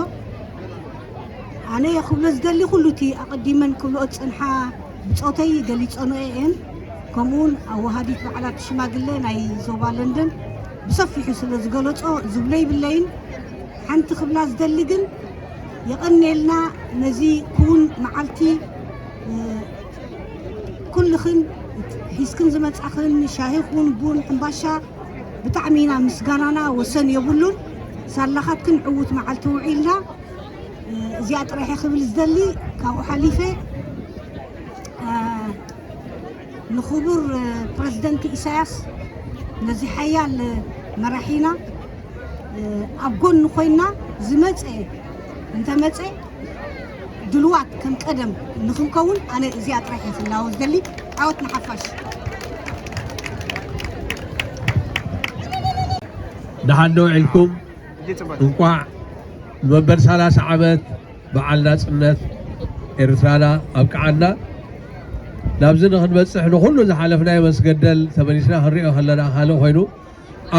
ኣነ ክብሎ ዝደሊ ኩሉ እቲ ኣቐዲመን ክብልኦ ዝጸንሓ ብጾተይ ገሊጸንኦ እየን። ከምኡውን ኣወሃዲት በዓላት ሽማግለ ናይ ዞባ ለንደን ብሰፊሑ ስለ ዝገለጾ ዝብሎ ይብለይን። ሓንቲ ክብላ ዝደሊ ግን የቐንየልና ነዚ ክውን መዓልቲ እ፣ ኩልኽን ሒዝክን ዝመጻኽን ሻሂ ኹን ቡን ሕምባሻ ብጣዕሚ ኢና ምስጋናና ወሰን የብሉን። ሳላኻትክን ዕዉት መዓልቲ ውዒልና። እ፣ እዚኣ ጥራሕ እየ ክብል ዝደሊ። ካብኡ ሓሊፈ እ፣ ንኽቡር እ፣ ፕረዚደንት ኢሳያስ ነዚ ሓያል እ፣ መራሒና እ፣ ኣብ ጎኑ ኮይና ዝመጸ እንተመጸ ድልዋት ከም ቀደም ንኽንከውን ኣነ እዚኣ ጥራሕ እየ ክላወ ዝደሊ። ዓወት ንሓፋሽ። ደሓን ዶ ውዒልኩም? እንቋዕ ንመበል ሰላሳ ዓመት በዓል ናጽነት ኤርትራና ኣብቅዓና። ናብዚ ንኽንበጽሕ ንኹሉ ዝሓለፍናዮ መስገደል ተመሊስና ክንሪኦ ከለና ካልእ ኮይኑ፣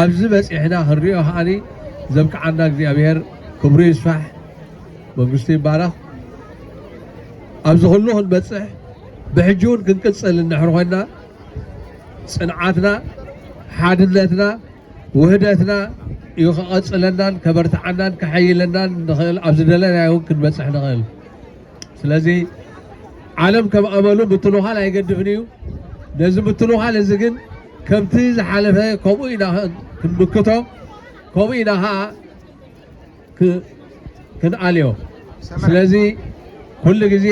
ኣብዚ በጺሕና ክንሪኦ ከዓኒ ዘብቅዓና እግዚኣብሔር ክብሩ ይስፋሕ፣ መንግስቱ ይባረኽ። ኣብዚ ኩሉ ክንበጽሕ ብሕጂ እውን ክንቅጽል እንድሕር ኮይንና ጽንዓትና፣ ሓድነትና፣ ውህደትና እዩ ከቐጽለናን ከበርትዓናን ከሐይለናን ንኽእል፣ ኣብ ዝደለናዮ እውን ክንበጽሕ ንኽእል። ስለዚ ዓለም ከም ኣመሉ ምትንዃል ኣይገድፍን እዩ። ነዚ ምትንዃል እዚ ግን ከምቲ ዝሓለፈ ከምኡ ኢና ክንምክቶ፣ ከምኡ ኢና ኸዓ ክ-፣ ክንኣልዮ። ስለዚ ኩሉ ግዜ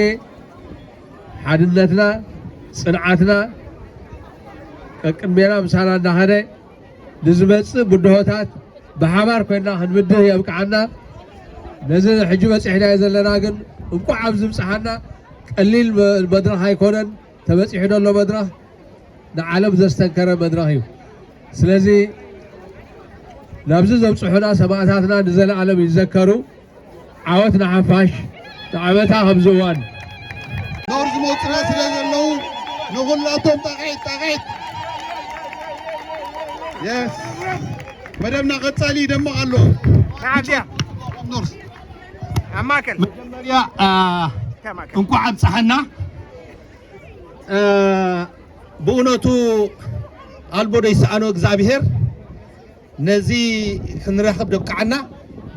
ሓድነትና፣ ጽንዓትና ቀቅድሜና ምሳና እንዳኸደ ንዝመጽእ ብድሆታት ብሓባር ኮይና ክንብድህ የብቅዓና። ነዚ ሕጂ በጺሕናዮ ዘለና ግን እንቋዕ ኣብዚ ምጽሓና። ቀሊል መ-፣ መድረኽ ኣይኮነን። ተበጺሑ ዘሎ መድረኽ ንዓለም ዘስተንከረ መድረኽ እዩ። ስለዚ ናብዚ ዘብጽሑና ሰማእታትና ንዘለኣለም ይዘከሩ። ዓወት ንሓፋሽ፣ ንዓመታ ከምዚ እዋን። ኖር ዝመፁና ስለ ዘለዉ ንኹላቶም ጣቕዒት ጣቕዒት። የስ፣ መደብና ቀጻሊ ይደምቕ ኣሎ። ንዓብያ ኖርስ ኣብ ማእከል መጀመርያ፣ አ፣ ተማከል። እንኳዕ ኣብፀሐና። አ፣ ብእውነቱ ኣልቦ ዶ ይሰኣኖ እግዚኣብሔር። ነዚ ክንረኽብ ደብቅዓና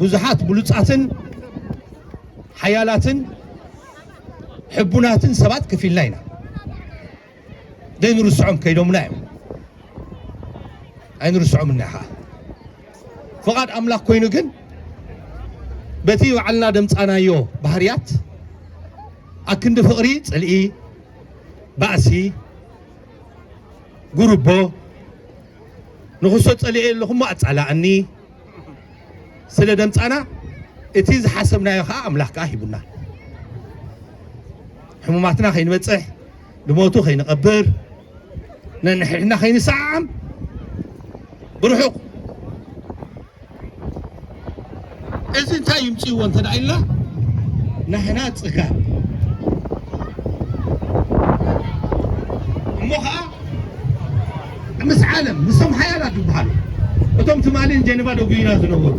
ብዙሓት ብሉጻትን ሓያላትን ሕቡናትን ሰባት ከፊልና ኢና። ዘይንርስዖም ከይዶምና እዮም። ኣይንርስዖም እና ኸዓ ፍቓድ ኣምላኽ ኮይኑ ግን በቲ ባዕልና ደምጻናዮ ባህርያት ኣክንዲ ፍቕሪ ጽልኢ፣ ባእሲ፣ ጉርቦ፣ ንኽሶ ጸሊኤ ኣለኹ እሞ ኣጻላእኒ ስለ ደምጻና፣ እቲ ዝሓሰብናዮ ኸዓ ኣምላኽ ከኣ ሂቡና። ሕሙማትና ከይንበጽሕ፣ ዝሞቱ ከይንቐብር፣ ነንሕድሕድና ከይንሰዓዓም ብርሑቕ እዚ እንታይ ይምፅእዎ እንተ ደኣ ኢልና፣ ናህና ጽጋብ እሞ ኸዓ ምስ ዓለም፣ ምስቶም ሓያላት ዝበሃሉ፣ እቶም ትማሊ ንጀነቫ ደጉዩና ዝነበሩ፣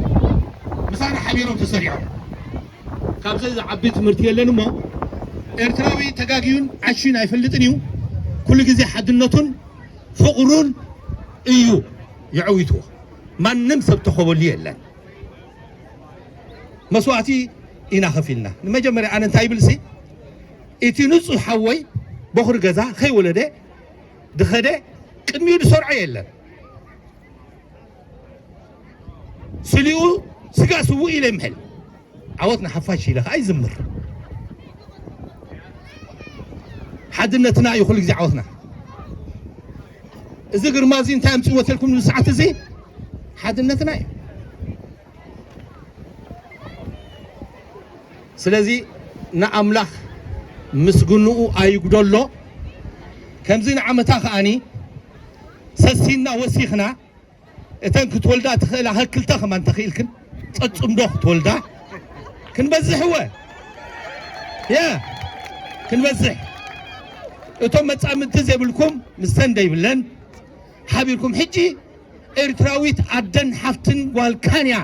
ምሳና ሓቢሮም ተሰሪዖም። ካብዚ ዝዓቢ ትምህርቲ የለን እሞ፣ ኤርትራዊ ተጋግዩን ዓሽዩን ኣይፈልጥን እዩ። ኩሉ ግዜ ሓድነቱን ፍቕሩን እዩ የዕዊትዎ። ማንም ሰብ ተኸበሉ የለን። መስዋእቲ ኢና ከፊልና። ንመጀመርያ ኣነ እንታይ ይብልሲ፣ እቲ ንጹህ ሓወይ፣ በኹሪ ገዛ፣ ከይወለደ፣ ድኸደ፣ ቅድሚኡ ዝሰርዖ የለን። ስሊኡ ስጋ ስውእ ኢለ ይምሕል። ዓወት ንሓፋሽ ኢለ ኸዓ ይዝምር። ሓድነትና እዩ ኩሉ ግዜ ዓወትና። እዚ ግርማ እዚ እንታይ ኣምፅእዎ ተልኩም ንሰዓት እዚ? ሓድነትና እዩ። ስለዚ ንኣምላኽ ምስግንኡ ኣይጉደሎ። ከምዚ ንዓመታ ከኣኒ ሰሲንና ወሲኽና እተን ክትወልዳ ትኽእላ ክልተ ከማን ተኽኢልክን ጸጽምዶ ክትወልዳ ክንበዝሕ እወ የ ክንበዝሕ። እቶም መጻምድቲ ዘይብልኩም ምስተን ደይብለን ሓቢርኩም ሕጂ ኤርትራዊት ኣደን ሓፍትን ጓልካን እያ።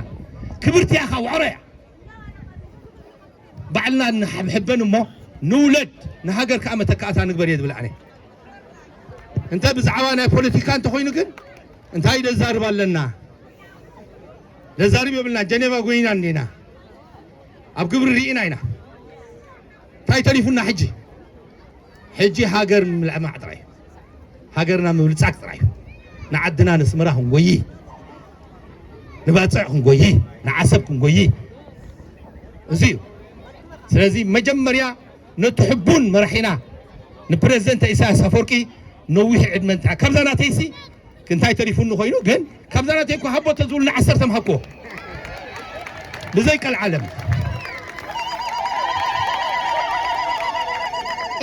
ክብርቲ እያ፣ ካብ ዋዕሮ እያ። ባዕልና ንሓብሕበን እሞ ንውለድ፣ ንሃገር ከኣ መተካእታ ንግበር እየ ዝብል ኣነ። እንተ ብዛዕባ ናይ ፖለቲካ እንተኾይኑ ግን እንታይ ደዛርብ ኣለና? ደዛርብ የብልና። ጀኔቫ ጎይና እንዲና ኣብ ግብሪ ርኢና ኢና። እንታይ ተሪፉና ሕጂ? ሕጂ ሃገር ምልዕማዕ ጥራይ እዩ። ሃገርና ምብልጻግ ጥራይ እዩ። ንዓድና ነስመራ ክንጎይ፣ ንባጽዕ ክንጎይ፣ ንዓሰብ ክንጎይ፣ እዚ እዩ። ስለዚ መጀመርያ ነቲ ሕቡን መራሒና ንፕረዚደንት ኢሳያስ ኣፈወርቂ ነዊሕ ዕድመ ንጥዕና። ካብዛ ናተይሲ እንታይ ተሪፉኒ ኮይኑ ግን ካብዛ ናተይ እኮ ሃቦ ተዝብሉኒ ዓሰርተ ምሃብኩዎ። ብዘይ ቀልዓለም።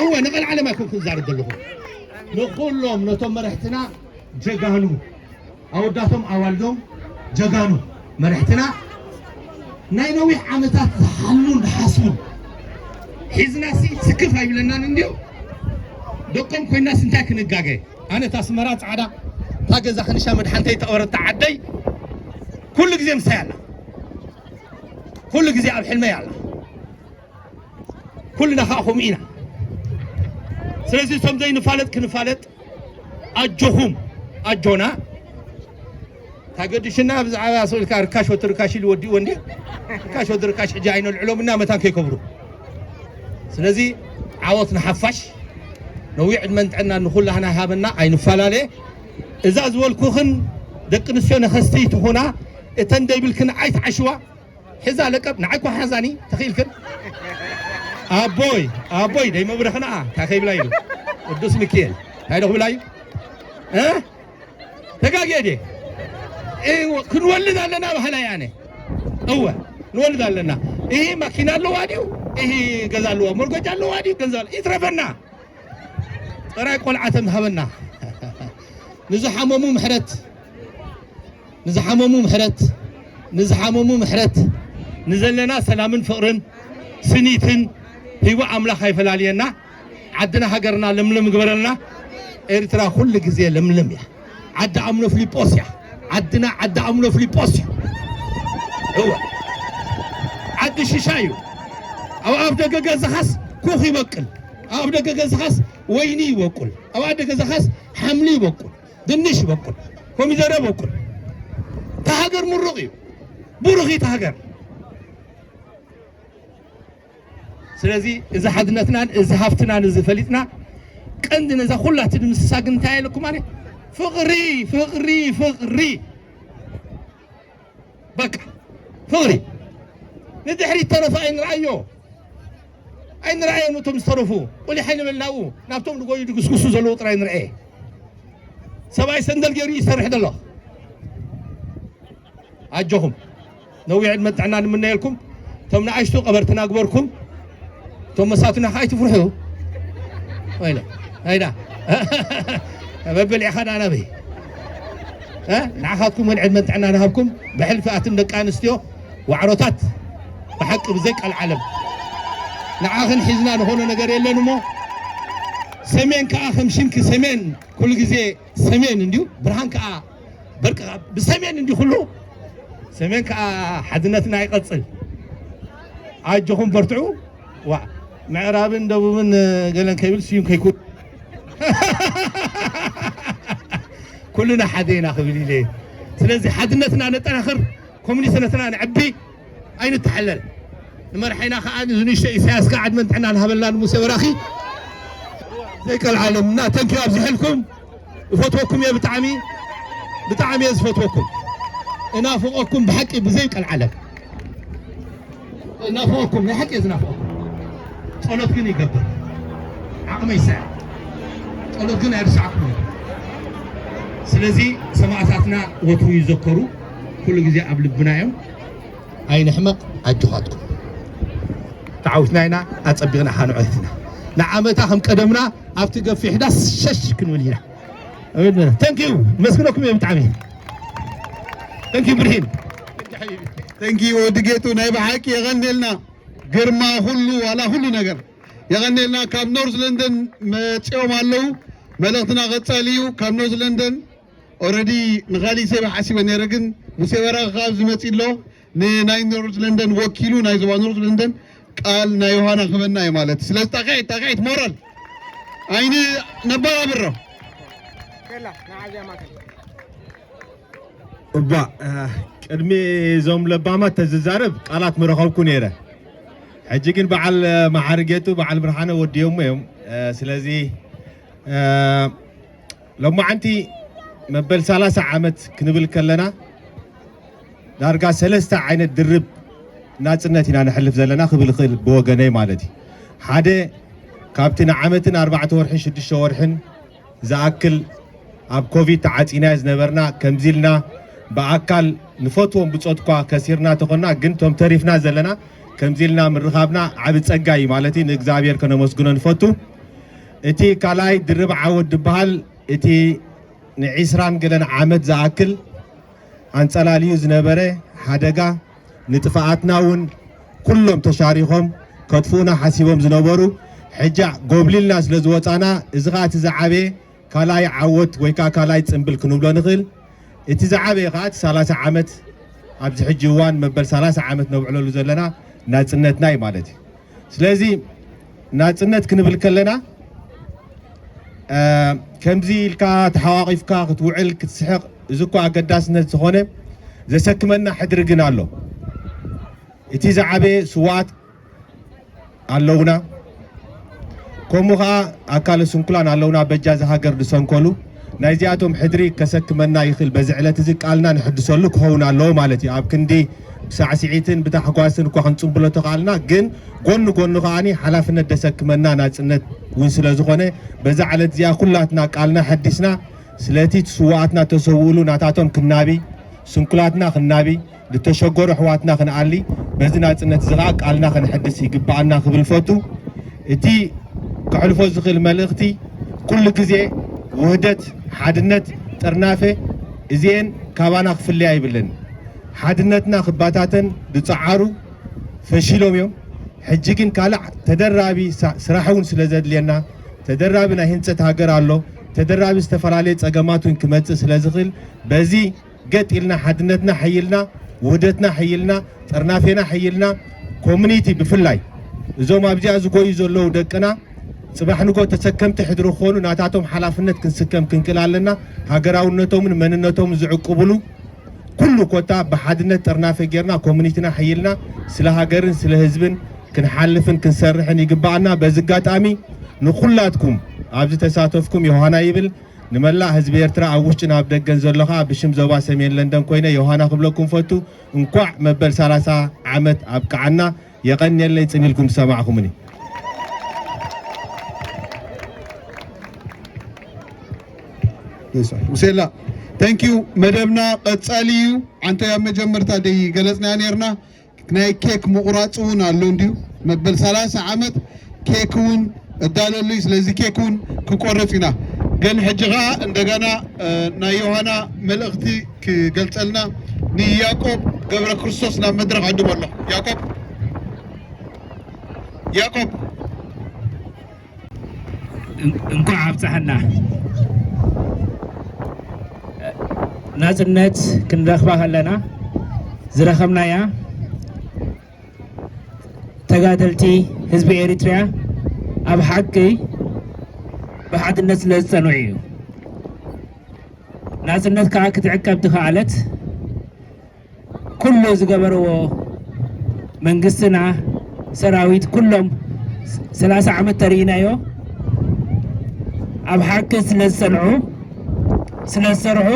እወ፣ ንቀልዓለም ኣይኮንኩን ዝዛረብ ዘለኹ። ንኹሎም ነቶም መራሕትና ጀጋኑ፣ ኣወዳቶም ኣዋልዶም ጀጋኑ መራሕትና ናይ ነዊሕ ዓመታት ዝሓልሙን ዝሓስቡን ሒዝናሲ ስክፍ ኣይብለናን እንድዩ። ደቆም ኮይናስ እንታይ ክንጋገ? ኣነ እታ ኣስመራ ጻዕዳ፣ እታ ገዛ ክንሻ መድሓንተይ ተቐበረታ ዓደይ ኩሉ ግዜ ምሳይ ኣላ። ኩሉ ግዜ ኣብ ሕልመይ ኣላ። ኩልና ኸኣ ከምኡ ኢና። ስለዚ እቶም ዘይንፋለጥ ክንፋለጥ፣ ኣጆኹም፣ ኣጆና። ታገድሽና ብዛዕባ ሰው ኢልካ ርካሽ ወዲ ርካሽ ኢሉ ወዲእዎ እንዴ? ርካሽ ወዲ ርካሽ ሕጂ ኣይነልዕሎም እና መታን ከይከብሩ። ስለዚ ዓወት ንሓፋሽ፣ ነዊዕ ዕድመን ጥዕናን ንኹላህና ይሃበና፣ ኣይንፈላለ። እዛ ዝበልኩኽን ደቂ ኣንስትዮ ነኸስቲ ትኹና፣ እተን ደይብልክን ኣይትዓሽዋ። ሕዛ ለቀብ ንዓይ እኳ ሓዛኒ ተኽኢልክን። ኣቦይ፣ ኣቦይ ደይ መብረኽና እንታይ ከይብላ ኢሉ። ቅዱስ ሚካኤል እንታይ ዶ ክብላ እዩ? እ? ተጋግየ ድየ? እወ፣ ክንወልድ ኣለና በሃላይ ኣነ። እወ፣ ንወልድ ኣለና። ይሄ ማኪና ኣለዋ ድዩ? ይሄ ገዛ ኣለዋ፣ መርጎጃ ኣለዋ ድዩ? ገንዘብ ኣለ-፣ ይትረፈና። ጥራይ ቆልዓ ተምሃበና። ንዝሓመሙ ምሕረት፣ ንዝሓመሙ ምሕረት፣ ንዝሓመሙ ምሕረት፣ ንዘለና ሰላምን ፍቕርን ስኒትን ሂቡ ኣምላኽ ኣይፈላልየና። ዓድና ሃገርና ለምለም ይግበረልና። ኤርትራ ኩሉ ግዜ ለምለም እያ። ዓዲ ኣምኖ ፍሊጶስ እያ። ዓድና ዓዲ ኣምኖ ፍሊጶስ እዩ። እወ። ዓዲ ሽሻይ እዩ። ኣብ ኣፍ ደገ ገዛኻስ ኩኽ ይበቅል። ኣብ ኣፍ ደገ ገዛኻስ ወይኒ ይበቁል። ኣብ ኣፍ ደገ ገዛኻስ ሓምሊ ይበቁል። ድንሽ ይበቁል። ኮሚደረ ይበቁል። እታ ሃገር ምሩቕ እዩ። ብሩኺት ሃገር። ስለዚ እዚ ሓድነትናን እዚ ሃፍትናን እዚ ፈሊጥና ቀንዲ ነዛ ኩላ ትድምስሳ ግን እንታይ ኢለኩም ኣነ? ፍቕሪ፣ ፍቕሪ፣ ፍቕሪ። በቃ ፍቕሪ። ንድሕሪት ተረፈ ኣይንርኣዮ። ኣይንርኣዮም እቶም ዝተረፉ። ቁሊሕ ኣይንበል ናብኡ። ናብቶም ዝጎዩ ድግስግሱ ዘለዉ ጥራይ ንርኣየ። ሰብኣይ ሰንደል ገይሩ ይሰርሕ ዘሎ። ኣጆኹም። ነዊሕ ዕድመ ጥዕና ንምነየልኩም። እቶም ንኣሽቱ ቀበርትና ግበርኩም። እቶም መሳቱና ከዓ ኣይትፍርሑ። ወይለ፣ ኣይዳ። መበል ኢኻ ዳ ናበይ? እ? ንዓኻትኩም እውን ዕድመን ጥዕናን ይሃብኩም። ብሕልፊ ኣትን ደቂ ኣንስትዮ ዋዕሮታት ብሓቂ ብዘይ ቀልዓለም ንዓኽን ሒዝና ዝኾነ ነገር የለን እሞ፣ ሰሜን ከዓ ከም ሽንኪ ሰሜን ኩሉ ግዜ ሰሜን እንድዩ፣ ብርሃን ከዓ በርቂ ብሰሜን እንድዩ ኩሉ። ሰሜን ከዓ ሓድነትና ይቐጽል። ኣጆኹም በርትዑ። ዋ፣ ምዕራብን ደቡብን ገለን ከይብል ስዩም ከይኩን ኩልና ሓደ ኢና ክብል ኢለ። ስለዚ ሓድነትና ነጠናኽር፣ ኮሚኒስነትና ነዕቢ፣ ኣይንተሓለል። ንመርሓይና ከዓ ንዝንሽቶ ኢሳያስ ከዓ ዕድመን ጥዕናን ሃበልና ንሙሴ በራኺ። ዘይቀልዓለም እና ተንኪ ኣብዚሐልኩም። እፈትወኩም እየ ብጣዕሚ፣ ብጣዕሚ እየ ዝፈትወኩም። እናፍቐኩም ብሓቂ ብዘይ ቀልዓለም። እናፍቐኩም፣ ናይ ሓቂ እየ ዝናፍቐኩም። ጸሎት ግን ይገብር። ዓቕመይ ይስዕር። ጸሎት ግን ኣይርስዓኩም። ስለዚ ሰማእታትና ወትሩ ይዘከሩ። ኩሉ ግዜ ኣብ ልብና እዮም። ኣይንሕመቕ፣ ኣጆኻትኩም። ተዓዊትና ኢና፣ ኣጸቢቕና ሓንዖት ኢና። ንዓመታ ከም ቀደምና ኣብቲ ገፊሕ ዳስ ሸሽ ክንብል ኢና። ተንኪዩ፣ መስግነኩም እየ ብጣዕሚ። ተንኪዩ ብርሂን። ተንኪዩ ወዲ ጌቱ፣ ናይ ብሓቂ የቐንየልና። ግርማ ኩሉ፣ ዋላ ኩሉ ነገር። የቐንየልና። ካብ ኖርዝ ለንደን መጺኦም ኣለዉ። መልእኽትና ቀጻሊ እዩ። ካብ ኖርዝ ለንደን ኦረዲ ንኻሊእ ሴባ ሓሲበ ነይረ፣ ግን ሙሴ በራኺ ካብ ዝመጽእ ኣሎ ንናይ ኖርዝ ለንደን ወኪሉ፣ ናይ ዞባ ኖርዝ ለንደን ቃል ናይ ዮሃና ክህበና እዩ ማለት እዩ። ስለዚ ጣቕዒት፣ ጣቕዒት ሞራል ኣይኒ ነባራብሮ። እባ፣ እ፣ ቅድሚ እዞም ለባማት ተዝዛረብ ቃላት ምረኸብኩ ነይረ። ሕጂ ግን በዓል፣ እ፣ መሓሪ ጌጡ፣ በዓል ብርሃነ ወዲዮሞ እዮም። እ፣ ስለዚ፣ እ፣ ሎማዓንቲ መበል ሰላሳ ዓመት ክንብል ከለና፣ ዳርጋ ሰለስተ ዓይነት ድርብ ናጽነት ኢና ነሕልፍ ዘለና ክብል እኽእል ብወገነይ ማለት እዩ። ሓደ፣ ካብቲ ንዓመትን ኣርባዕተ ወርሕን ሽዱሽተ ወርሕን ዝኣክል ኣብ ኮቪድ ተዓጺና ዝነበርና፣ ከምዚ ኢልና ብኣካል ንፈትዎም ብጾት እኳ ከሲርና ተኾንና፣ ግን ቶም ተሪፍና ዘለና ከምዚ ኢልና ምርኻብና ዓቢ ጸጋ እዩ ማለት እዩ። ንእግዚኣብሔር ከነመስግኖ ንፈቱ። እቲ ካልኣይ ድርብ ዓወት ዝበሃል፣ እቲ ንዒስራን ገለን ዓመት ዝኣክል ኣንጸላልዩ ዝነበረ ሓደጋ፣ ንጥፍኣትና እውን ኩሎም ተሻሪኾም ከጥፍኡና ሓሲቦም ዝነበሩ፣ ሕጂ ጎብሊልና ስለ ዝወጻና፣ እዚ ኸኣ እቲ ዝዓበየ ካልኣይ ዓወት ወይ ከኣ ካልኣይ ጽምብል ክንብሎ ንኽእል። እቲ ዝዓበየ ኸኣ እቲ ሰላሳ ዓመት፣ ኣብዚ ሕጂ እዋን መበል ሰላሳ ዓመት ነብዕለሉ ዘለና ናጽነትና እዩ ማለት እዩ። ስለዚ ናጽነት ክንብል ከለና፣ እ፣ ከምዚ ኢልካ ተሓቋቒፍካ ክትውዕል ክትስሕቕ፣ እዚ እኮ ኣገዳስነት ዝኾነ ዘሰክመና ሕድሪ ግን ኣሎ። እቲ ዝዓበየ ስውኣት ኣለውና፣ ከምኡ ኸዓ ኣካለ ስንኩላን ኣለውና፣ በጃ እዛ ሃገር ዝሰንከሉ። ናይዚኣቶም ሕድሪ ከሰክመና ይኽእል፣ በዚ ዕለት እዚ ቃልና ንሕድሰሉ ክኸውን ኣለዎ ማለት እዩ። ኣብ ክንዲ ብሳዕስዒትን ብታሕጓስን እኳ ክንጽንብሎ ተኽኣልና፣ ግን ጎኒ ጎኒ ከዓኒ ሓላፍነት ደሰክመና ናጽነት እውን ስለ ዝኾነ፣ በዛ ዕለት እዚኣ ኩላትና ቃልና ሐዲስና፣ ስለቲ ስዋኣትና ተሰውእሉ ናታቶም ክናቢ፣ ስንኩላትና ክናቢ፣ ዝተሸገሩ ኣሕዋትና ክንኣሊ፣ በዚ ናጽነት እዚ ኸዓ ቃልና ከነሐድስ ይግብኣና ክብል ፈቱ። እቲ ከሕልፎ ዝኽእል መልእኽቲ፣ ኩሉ ግዜ ውህደት፣ ሓድነት፣ ጥርናፈ፣ እዚኤን ካባና ክፍለያ ይብለን። ሓድነትና ክባታተን ዝጸዓሩ ፈሺሎም እዮም። ሕጂ ግን ካልእ ተደራቢ ሳ-፣ ስራሕ እውን ስለ ዘድልየና፣ ተደራቢ ናይ ህንጸት ሃገር ኣሎ፣ ተደራቢ ዝተፈላለየ ጸገማት እውን ክመጽእ ስለ ዝኽእል፣ በዚ ገጥ ኢልና ሓድነትና ሓይልና፣ ውህደትና ሓይልና፣ ጥርናፌና ሓይልና፣ ኮሚኒቲ ብፍላይ እዞም ኣብዚኣ ዝጎዩ ዘለዉ ደቅና ጽባሕ ንጎ ተሰከምቲ ሕድሪ ክኾኑ ናታቶም ሓላፍነት ክንስከም ክንክእል ኣለና። ሃገራውነቶምን መንነቶምን ዝዕቅብሉ ኩሉ ኮታ ብሓድነት ጥርናፈ ጌርና ኮሚኒቲና ሓይልና ስለ ሃገርን ስለ ህዝብን ክንሓልፍን ክንሰርሕን ይግብኣና። በዚ ኣጋጣሚ ንኹላትኩም ኣብዚ ተሳተፍኩም ዮሃና ይብል። ንመላእ ህዝቢ ኤርትራ ኣብ ውሽጥን ኣብ ደገን ዘሎ ኸኣ ብሽም ዞባ ሰሜን ለንደን ኮይነ ዮሃና ክብለኩም ፈቱ። እንኳዕ መበል ሰላሳ ዓመት ኣብቅዓና። የቐንየለይ ጽን ኢልኩም ዝሰማዕኩምኒ። ውሴላ፣ thank you። መደብና ቀጻሊ እዩ። ዓንተ ኣብ መጀመርታ ደይ ገለጽናያ ነርና። ናይ ኬክ ምቑራጽ እውን ኣሎ እንድዩ። መበል ሰላሳ ዓመት ኬክ እውን እዳለሉ እዩ። ስለዚ ኬክ እውን ክቆርጽ ኢና። ግን ሕጂ ኸኣ እንደገና፣ እ፣ ናይ ዮሃና መልእኽቲ ክገልጸልና ንያቆብ ገብረ ክርስቶስ ናብ መድረኽ ዕድሞ ኣሎ። ያቆብ፣ ያቆብ። እን-፣ እንኳዕ ኣብፀሐና። ናፅነት ክንረኽባ ከለና ዝረኸብናያ ተጋደልቲ ህዝቢ ኤሪትሪያ ኣብ ሓቂ ብሓድነት ስለ ዝፀንዑ እዩ። ናፅነት ከዓ ክትዕቀብ ዝኸኣለት ኩሉ ዝገበርዎ መንግስትና ሰራዊት ኩሎም ሰላሳ ዓመት ተርኢናዮ ኣብ ሓቂ ስለ ዝጸንዑ ስለ ዝሰርሑ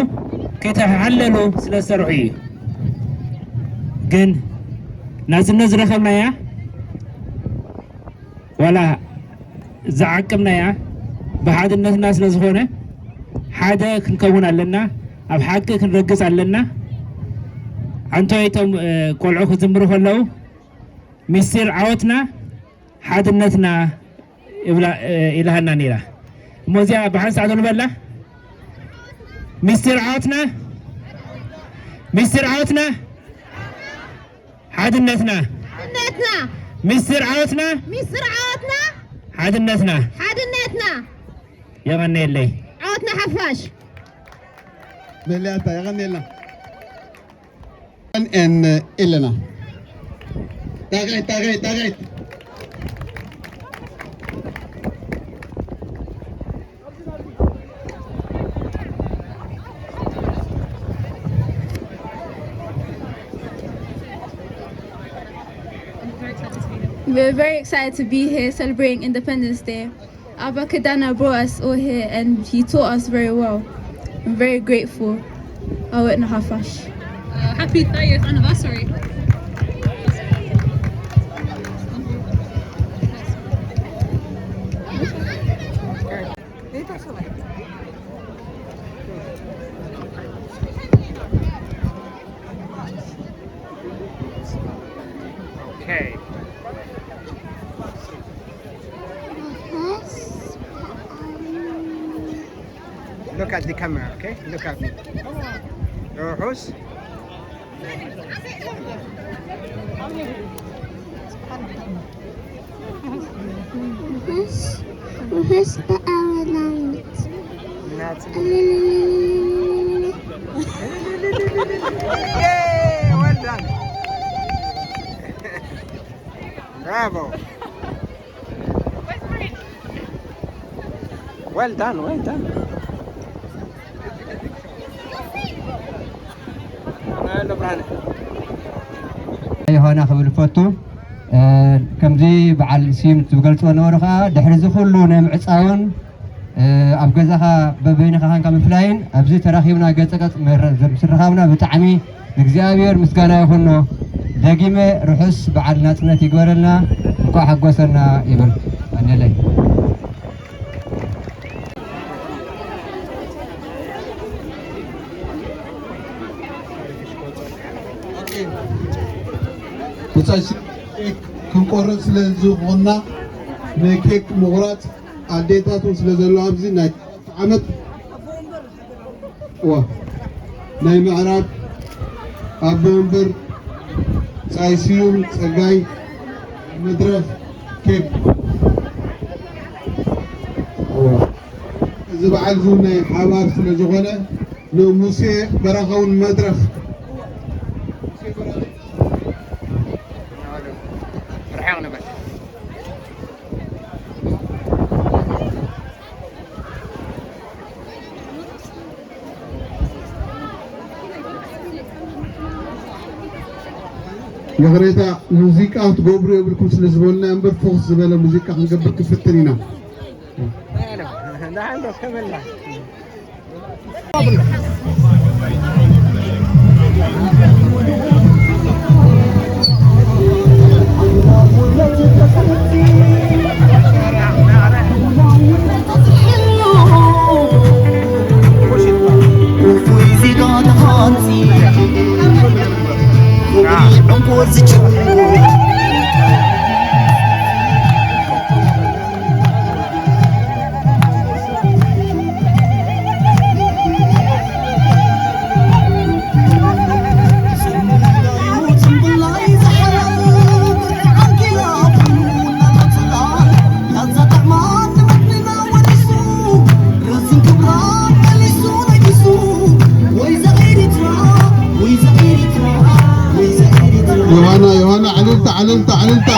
ከይተሓለሉ ስለ ዝሰርሑ እዩ። ግን ናጽነት ዝረኸብናያ ዋላ ዝዓቀብናያ ብሓድነትና ስለ ዝኾነ ሓደ ክንከውን ኣለና። ኣብ ሓቂ ክንረግጽ ኣለና። ኣንቶይ እቶም ቆልዑ ክዝምሩ ከለዉ ምስጢር ዓወትና ሓድነትና ኢላሃና ነይራ። እሞ እዚኣ ብሓንሳእ ዶ ንበላ? ምስጢር ዓወትና ምስጢር ዓወትና ሓድነትና ሓድነትና ምስጢር ዓወትና ምስጢር ዓወትና ሓድነትና ሓድነትና የቐነየለይ። ዓወትና ሓፋሽ። መለያታ የቐነየልና። ኤን ኤለና ዳጋይት ዳጋይት ዳጋይት We're very excited to be here celebrating Independence Day. Abba Kadana brought us all here and he taught us very well. I'm very grateful. I went Nahafash. Uh, happy thirtieth anniversary. Okay. Look at the camera, okay? Look at me. ርሑስ ርሑስ በዓል ናጽነት። Yay! Well done. Bravo. Well done, well done. ዮሃና ክብል ፈቱ። ከምዚ በዓል ስዩም ዝገልፅዎ ነበሩ ከዓ ድሕሪ እዚ ኩሉ ናይ ምዕፃውን ኣብ ገዛኻ በበይንኻ ኻንካ ምፍላይን ኣብዚ ተራኺብና ገፀ ቀፅ ምስርኻብና ብጣዕሚ ንእግዚኣብሔር ምስጋና ይኹኖ። ደጊመ ርሑስ በዓል ናጽነት ይግበረልና፣ እንኳዕ ሓጎሰና ይብል። ቀንየለይ። ብጻይ ስ-፣ ኬክ ክንቆርጽ ስለ ዝኾንና፣ ንኬክ ምቑራጽ ኣዴታት እውን ስለ ዘለዋ ኣብዚ ናይ ዓመት ዋ፣ ናይ ምዕራብ ኣቦ ወንበር ጻይ ስዩም ጸጋይ መድረኽ ኬክ። ዋ፣ እዚ በዓል እዚ ናይ ሓባር ስለ ዝኾነ ንሙሴ በረኻ እውን መድረኽ። ርሕቕ ንበል። ይቕሬታ፣ ሙዚቃ ክትገብሩ የብልኩም ስለ ዝበሉና እምበር፣ ፍኹስ ዝበለ ሙዚቃ ክንገብር ክንፍትን ኢና። ዮሃና፣ ዮሃና፣ ዕልልታ፣ ዕልልታ፣ ዕልልታ።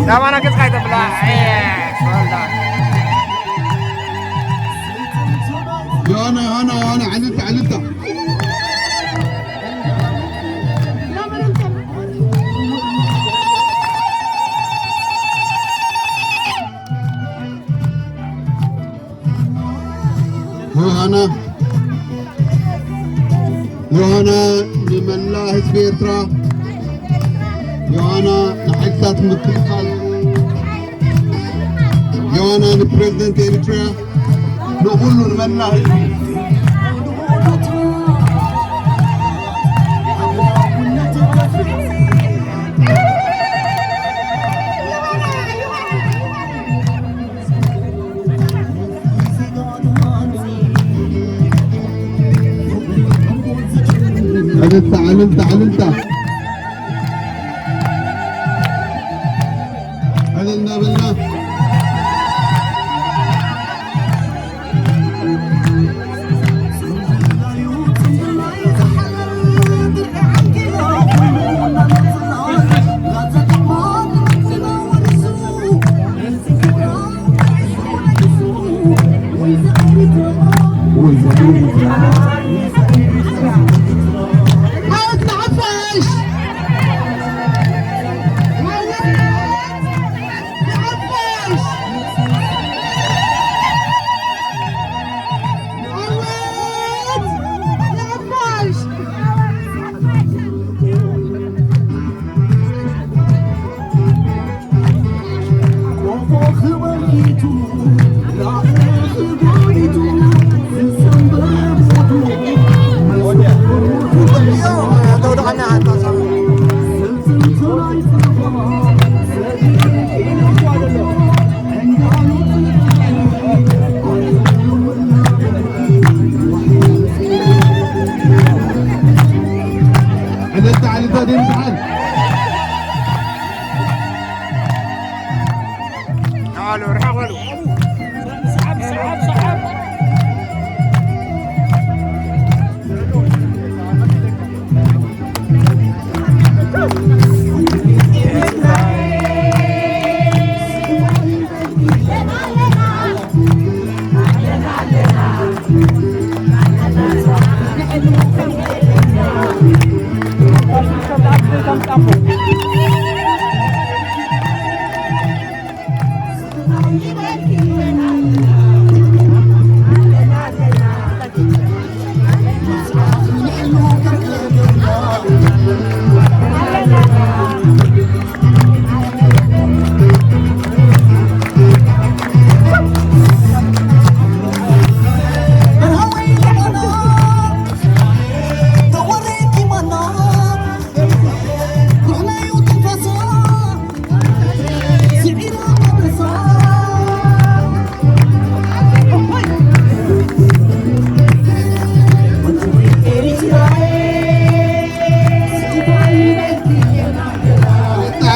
ናባና ገጽካ ኣይተብላ። ዮሃና፣ ዮሃና፣ ዮሃና፣ ዕልልታ፣ ዕልልታ። ዮሃና፣ ዮሃና ንመላእ ህዝቢ ኤርትራ፣ ዮሃና ንሓይልታት ምክልኻል፣ ዮሃና ንፕሬዝደንት ኤሪትሪያ፣ ንኹሉ ንመላእ ህዝቢ። ዕልልታ፣ ዕልልታ፣ ዕልልታ። ዕልል እናበልና። ዕልልታ፣ ዕልልታ፣ ድምፅሓን።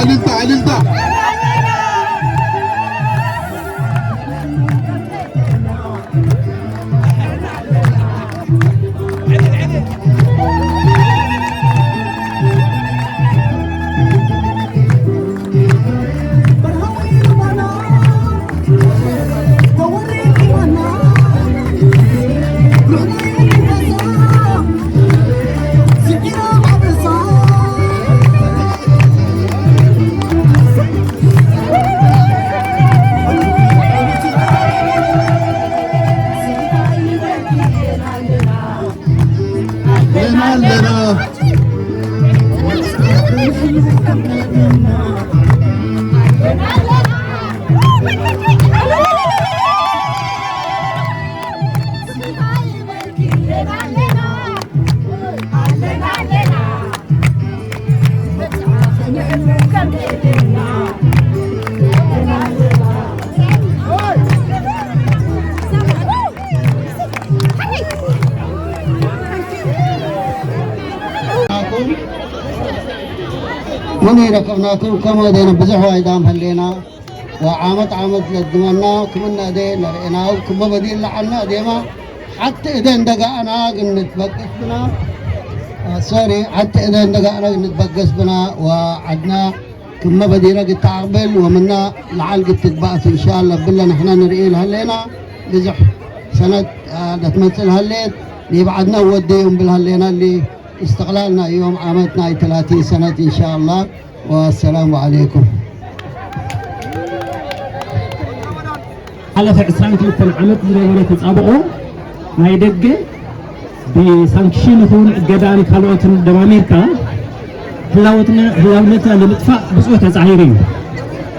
እልልታ፣ እልልታ። ኣለና፣ ኣለና። من يركبناكم كما دينا بزحوا أيضا هلينا. ወዓመት ዓመት ለድመና ክምና እደ ነርእና ክመ በዲን ለዓልና እዴማ ሓቲ እደ እንደጋኣና ግን ንትበገስ ብና ሶሪ ሓቲ እደ እንደጋኣና ግን ንትበገስ ብና ወዓድና ክመ በዲረ ግተዓቅብል ወምና ለዓል ግትግባእት እንሻላ ብለ ንሕና ንርኢ ለሃለና ብዙሕ ሰነት ለትመጽእ ለሃሌት ንብዓድና ወደዮም ብልሃለና ሊ استقلالنا يوم عامتنا ثلاثين سنة إن شاء الله. والسلام عليكم. ሓለፈ ዕስራን ክልተን ዓመት ዝነበረ ተጻብኦ ናይ ደገ ብሳንክሽን ይኹን እገዳን ካልኦትን ደማሚርካ ህላወትና ህላውነትና ንምጥፋእ ብፁዕ ተጻሂሩ እዩ።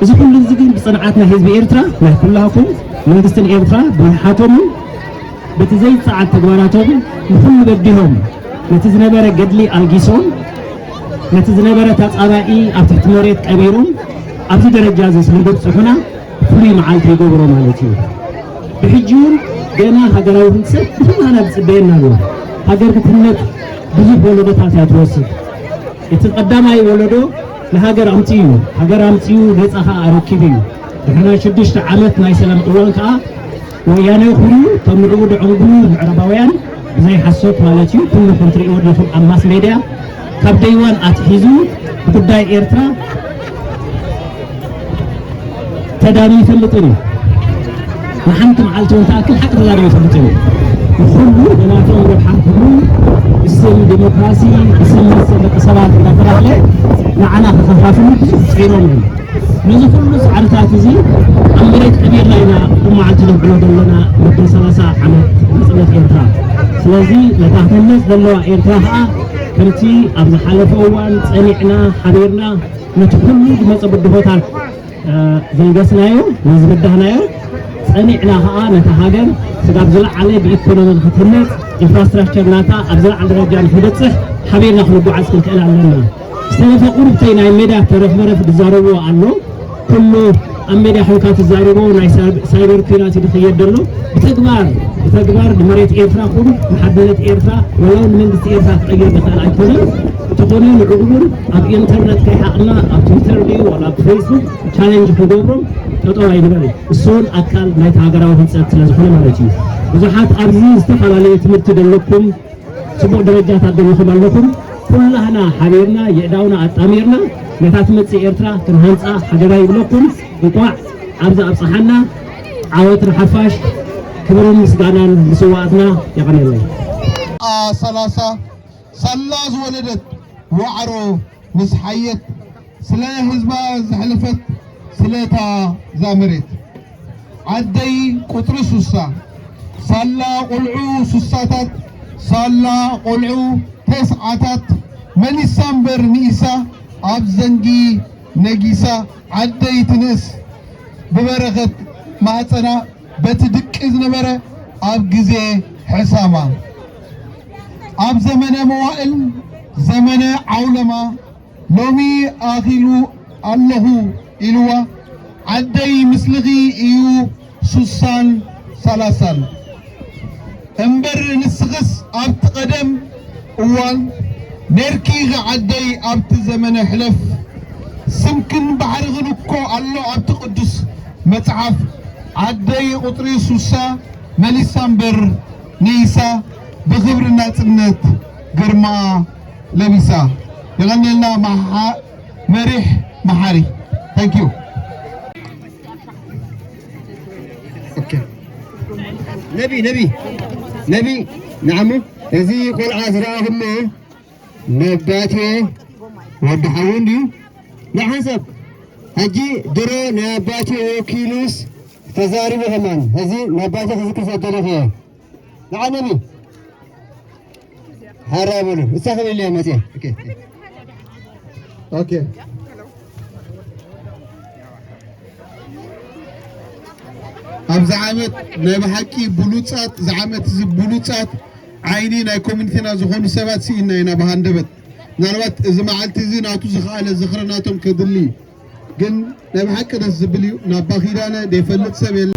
እዚ ኩሉ እዚ ግን ብጽንዓት ናይ ህዝቢ ኤርትራ ናይ ኩላኩም መንግስትን ኤርትራ ብውሓቶምን በቲ ዘይጸዓድ ተግባራቶም ንኹሉ በዲሆም ነቲ ዝነበረ ገድሊ ኣልጊሶም ነቲ ዝነበረ ታጻባኢ ኣብ ትሕቲ መሬት ቀቢሮም ኣብዚ ደረጃ እዚ ስለ ዘብጽሑና ፍሉይ መዓልቲ ይገብሮ ማለት እዩ። ብሕጂ እውን ገና ሃገራዊ ህንጸት ንኹላና ዝጽበየና ኣሎ። ሃገር ክትህነጽ ብዙሕ ወለዶታት እያ ትወስድ። እቲ ቀዳማይ ወለዶ ንሃገር ኣምጺኡ እዩ። ሃገር ኣምጺኡ ነጻ ኸኣ ኣረኪቡ እዩ። ድሕሪ ናይ ሽዱሽተ ዓመት ናይ ሰላም እዋን ከኣ ወያነ ኩሉ ከም ንዕኡ ደዐንጉ ምዕራባውያን ብዘይ ሓሶት ማለት እዩ ኩልኹም ትርእይዎ ኣለኹም ኣብ ማስ ሜድያ ካብ day one ኣትሒዙ ብጉዳይ ኤርትራ ተዳልዩ ይፈልጥን እዩ። ንሓንቲ መዓልቲ እውን ተኣክል ሓቂ ተዛሪቡ ይፈልጥን እዩ። ንኹሉ ንናቶም ረብሓ ክብሉ ብስም ዲሞክራሲ ብስም መሰል ደቂ ሰባት እንዳተባህለ ንዓና ክኸፋፍሉ ብዙሕ ፂሮም እዮም። ነዚ ኩሉ ፃዕርታት እዚ ኣብ መሬት ቀቢርና ኢና ብመዓልቲ ነብዕሎ ዘለና ወዲ ሰላሳ ዓመት ናፅነት ኤርትራ። ስለዚ ነታ ክትህነፅ ዘለዋ ኤርትራ ከዓ ከምቲ ኣብ ዝሓለፈ እዋን ፀኒዕና ሓቢርና ነቲ ኩሉ ዝመፀ ብድሆታት ዘንገስናዮ ወይ ዝብዳህናዮ ፀኒዕና ከዓ ነታ ሃገር ስጋብ ዝለዓለ ብኢኮኖሚ ንክትህነፅ ኢንፍራስትራክቸር ናታ ኣብ ዝለዓለ ደረጃ ንክንበፅሕ ሓቢርና ክንጓዓዝ ክንክእል ኣለና። ዝተረፈ ቁሩብተይ ናይ ሜዳ ተረፍበረፍ ዝዛረብዎ ኣሎ። ኩሉ ኣብ ሜዳ ኮንካ ትዛረቦ ናይ ሳይበር ኩናት እዩ ዝኽየድ ዘሎ። ብተግባር ብተግባር ንመሬት ኤርትራ ኩን ንሓድነት ኤርትራ ወላ እውን ንመንግስቲ ኤርትራ ክቐይር ዝኽእል ኣይኮነን። እንተኾነ ንዕኡ እውን ኣብ ኢንተርነት ከይሓቕና ኣብ ትዊተር ድዩ ዋላ ኣብ ፌስቡክ ቻሌንጅ ክንገብሮም ጠጠው ኣይንበል። እሱ እውን ኣካል ናይቲ ሃገራዊ ህንፀት ስለ ዝኾነ ማለት እዩ። ብዙሓት ኣብዚ ዝተፈላለዩ ትምህርቲ ዘለኩም ጽቡቕ ደረጃታት ዘለኹም ኣለኹም። ኩላህና ሓቢርና የእዳውና ኣጣሚርና ነታ ትመጽእ ኤርትራ ክንሃንጻ ሓደራ ይብለኩም። እንቋዕ ኣብዚ ኣብጽሓና። ዓወት ንሓፋሽ። ክብርን ምስጋናን ንስዋኣትና። የቐንየለይ። ሰላሳ ሳላ ዝወለደት ዋዕሮ ምስ ሓየት ስለ ህዝባ ዘሕለፈት ስለታ ዛመሬት ዓደይ ቁጽሪ ሱሳ ሳላ ቆልዑ ሱሳታት ሳላ ቆልዑ ተስዓታት መሊሳ እምበር ንኢሳ ኣብ ዘንጊ ነጊሳ ዓደይ ትንእስ ብበረኸት ማህፀና በቲ ድቂ ዝነበረ ኣብ ግዜ ሕሳማ ኣብ ዘመነ መዋእል ዘመነ ዓውለማ ሎሚ ኣኺሉ ኣለኹ ኢልዋ ዓደይ ምስልኺ እዩ ሱሳን ሰላሳን እምበር ንስኽስ ኣብቲ ቀደም እዋን ነርኪ ዓደይ ኣብቲ ዘመነ ሕለፍ ስምክን ባሕርኽን እኮ ኣሎ ኣብቲ ቅዱስ መጽሓፍ ዓደይ ቁጽሪ ሱሳ መሊሳ እምበር ንኢሳ ብኽብሪ ናጽነት ግርማ ለቢሳ የቐንየልና መሓ መሪሕ መሓሪ thank you ኦኬ ነቢ ነቢ ነቢ ንዓሙ እዚ ቆልዓ ዝረኣኹሞ ነባቴ ወዲ ሓዉ እንድዩ ንሓንሳብ ሕጂ ድሮ ናይ ኣባቴ ወኪሉስ ተዛሪቡ ከማን ሕዚ ነባቴ ክዝክር ሰደለኽዮ ንዓ ነቢ ሓራ በሉ እሳ ከበልያ መፅያ ኦኬ ኣብዚ ዓመት ናይ ብሓቂ ብሉፃት እዚ ዓመት እዚ ብሉፃት ዓይኒ ናይ ኮሚኒቲና ዝኾኑ ሰባት ስኢና ኢና ብሃንደበት ምናልባት እዚ መዓልቲ እዚ ናቱ ዝኸኣለ ዝኽሪ ናቶም ከድሊ እዩ ግን ናይ ብሓቂ ደስ ዝብል እዩ ናባ ኪዳነ ደይፈልጥ ሰብ የለ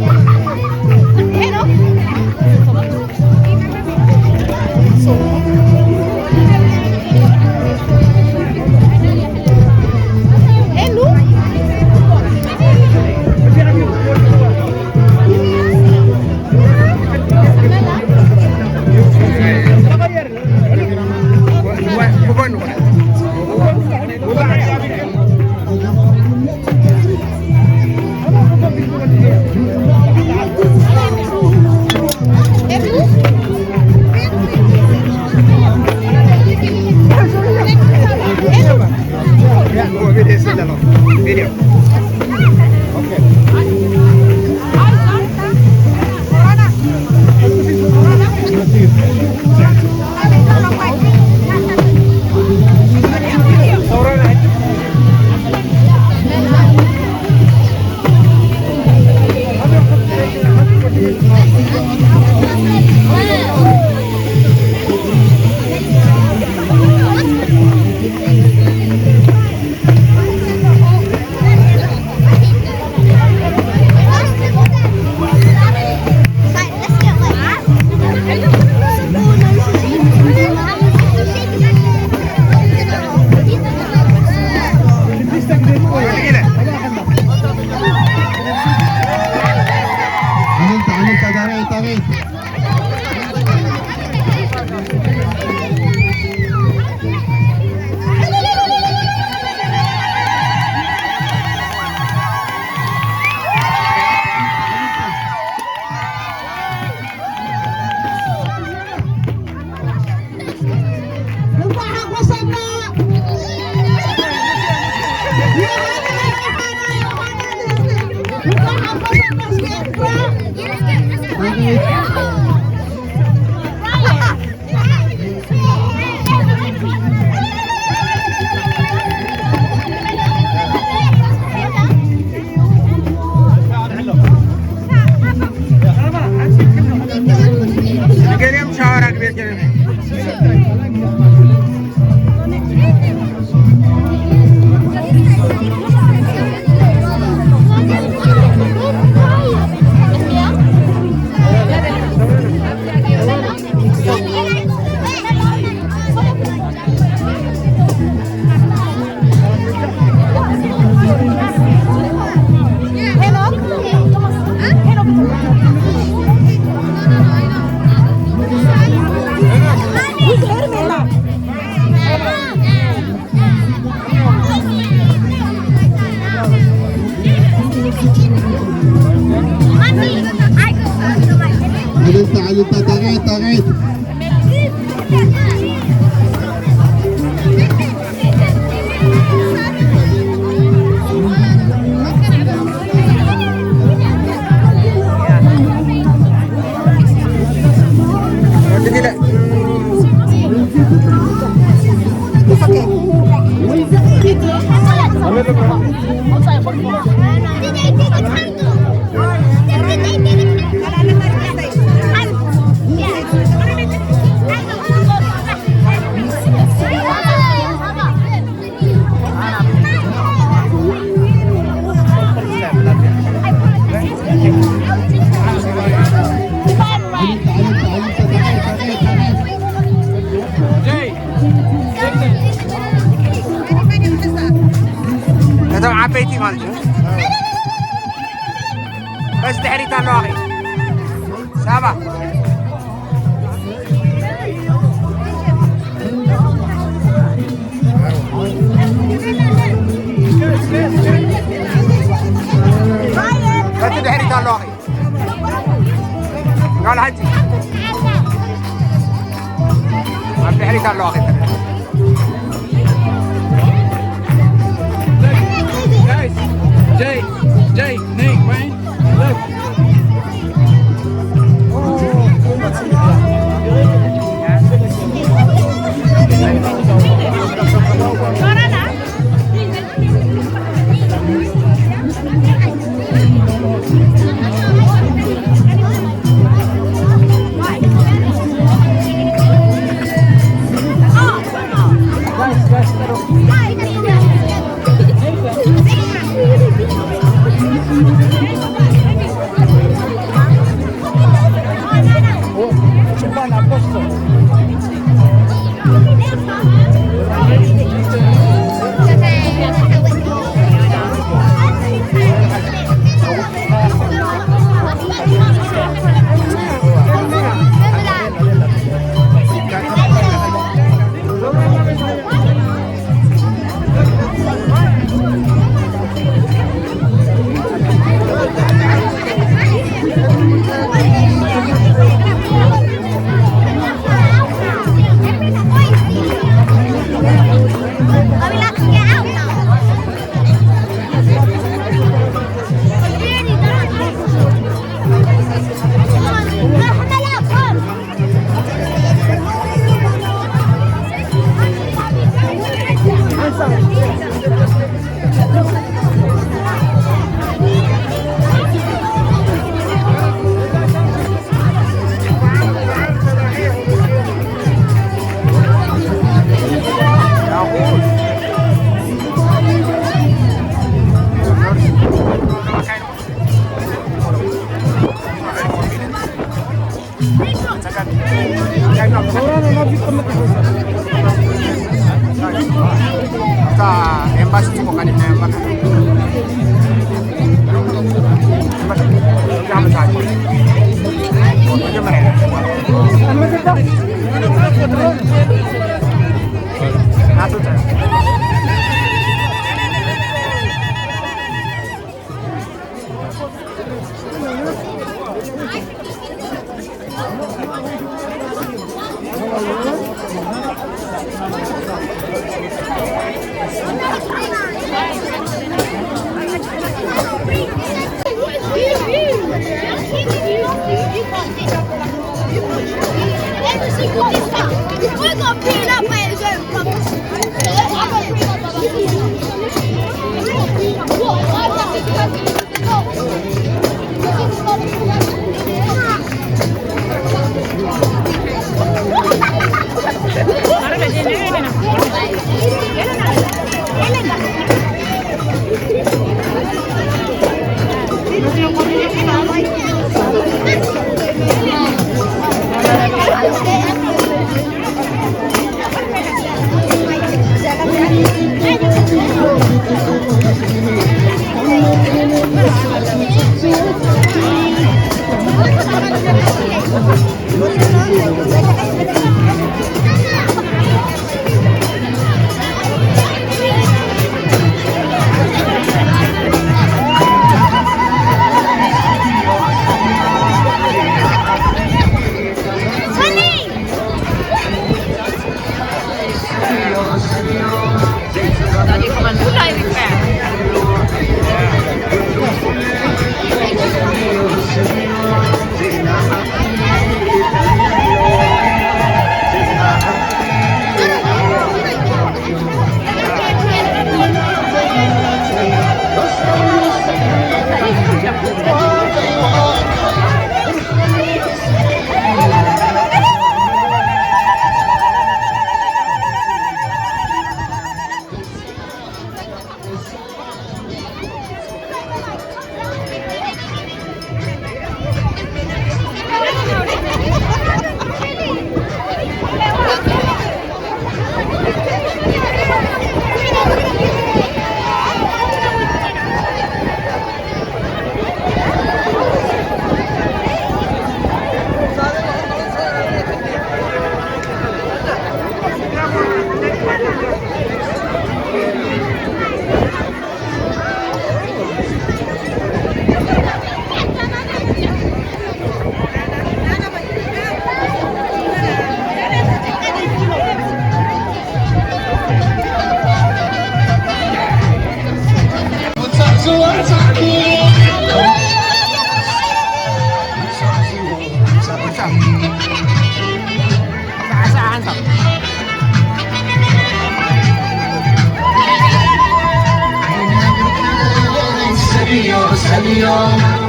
Elin elin tabii tabii. እቶም ዓበይቲ ማለት እዩ። በስ ድሕሪት ኣለዋ። ሳባ። በቲ ድሕሪት ኣለዋ። ጓል ሓጂ። ኣብ ድሕሪት ኣለዋ። Guys, Jay, Jay, Nate, Wayne, look. እታ ኤምባሲ ጽቡቕ ቀዲምና እያ እምበር። ኤምባሲ፣ እዛ መጽሓፍ መጀመርያ ናቱ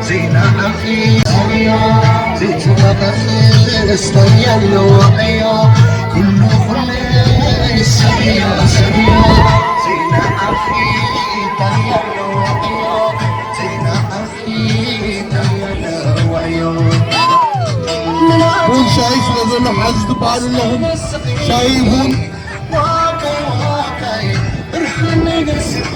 ዜና ኣኺ ሰብዮ ዘይተባባስ ስታያ ኣለዎ ዕዮ ኩሉ ኩሉ ሰብዮ ሰብዮ ዜና ኣኺ ታያ ኣለዎ ዕዮ ዜና ኣኺ ታያ ኣለዎ ዕዮ ቡን ሻሂ ስለ ዘሎ ሓዚ ትበሃሉ ኣለኹም። ሻሂ ቡን ዋካይ ዋካይ ብርሃን ናይ ነስኺ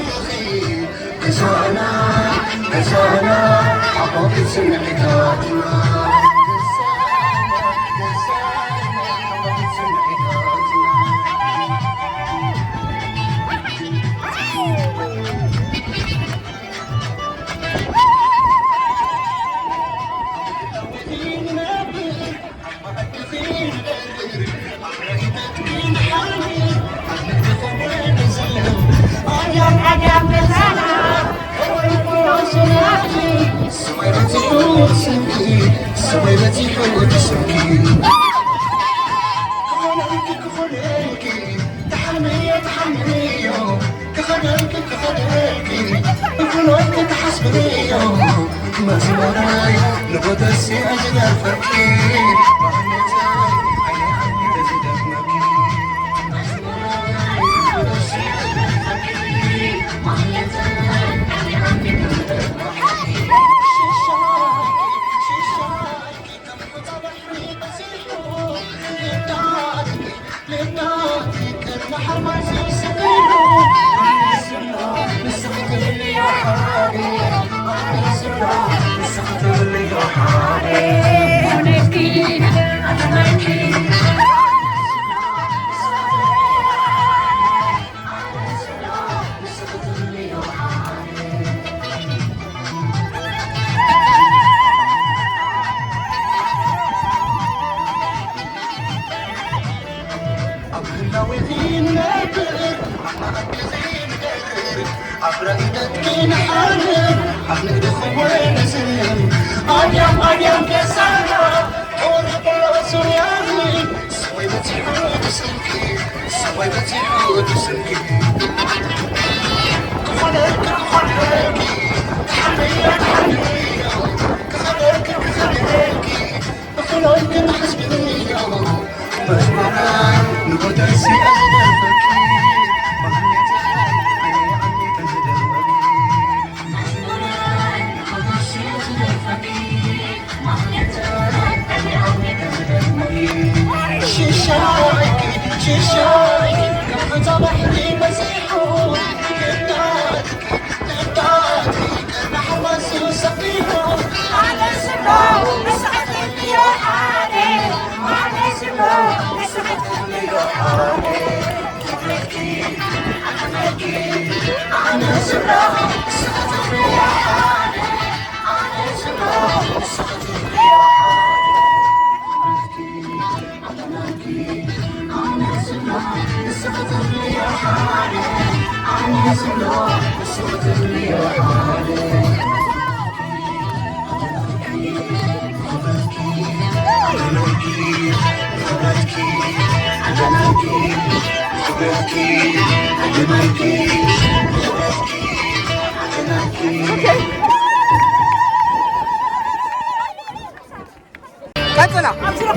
ቀጽላ። ቀጽላ፣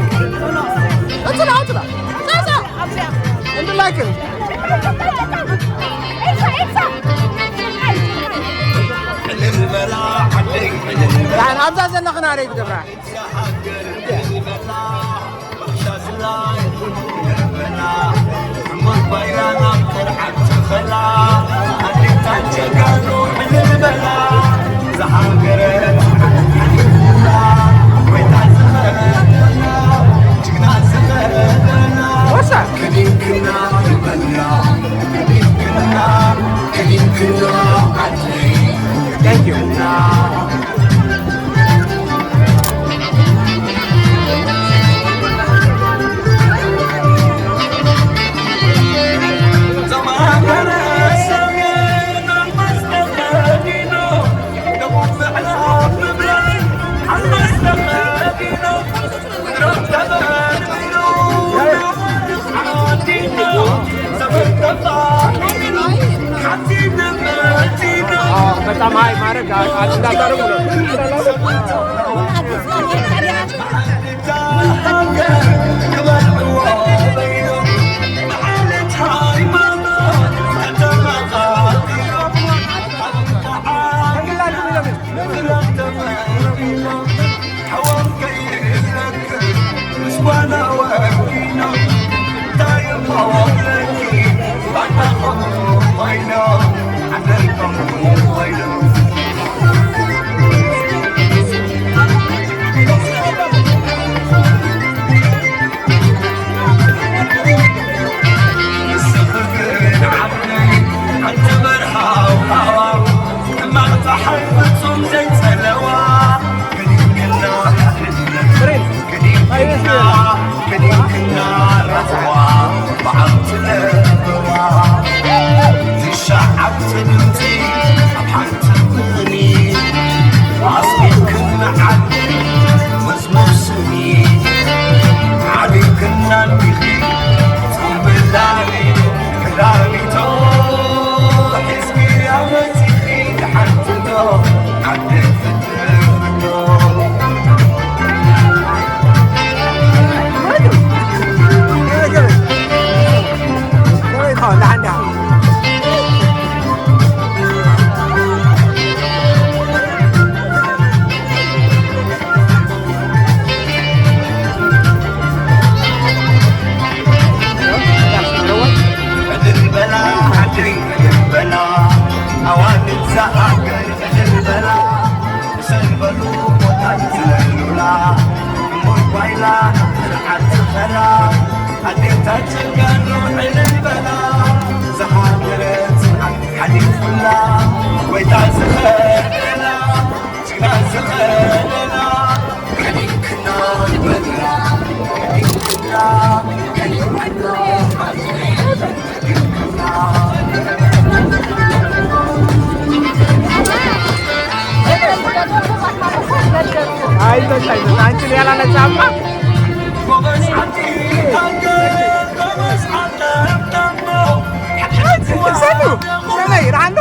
ቀጽላ። ቀጽላ። እንድላይክን። ያን ኣብዛ ዘለኽና ደይ ትገብራ። What's up? Thank you. በጣም ሀይ ማረ አይዞሽ፣ አይዞሽ፣ አንቺ ሌላ ነጻ አማ። ሰዱ፣ ሰማይ፣ ራንዶ።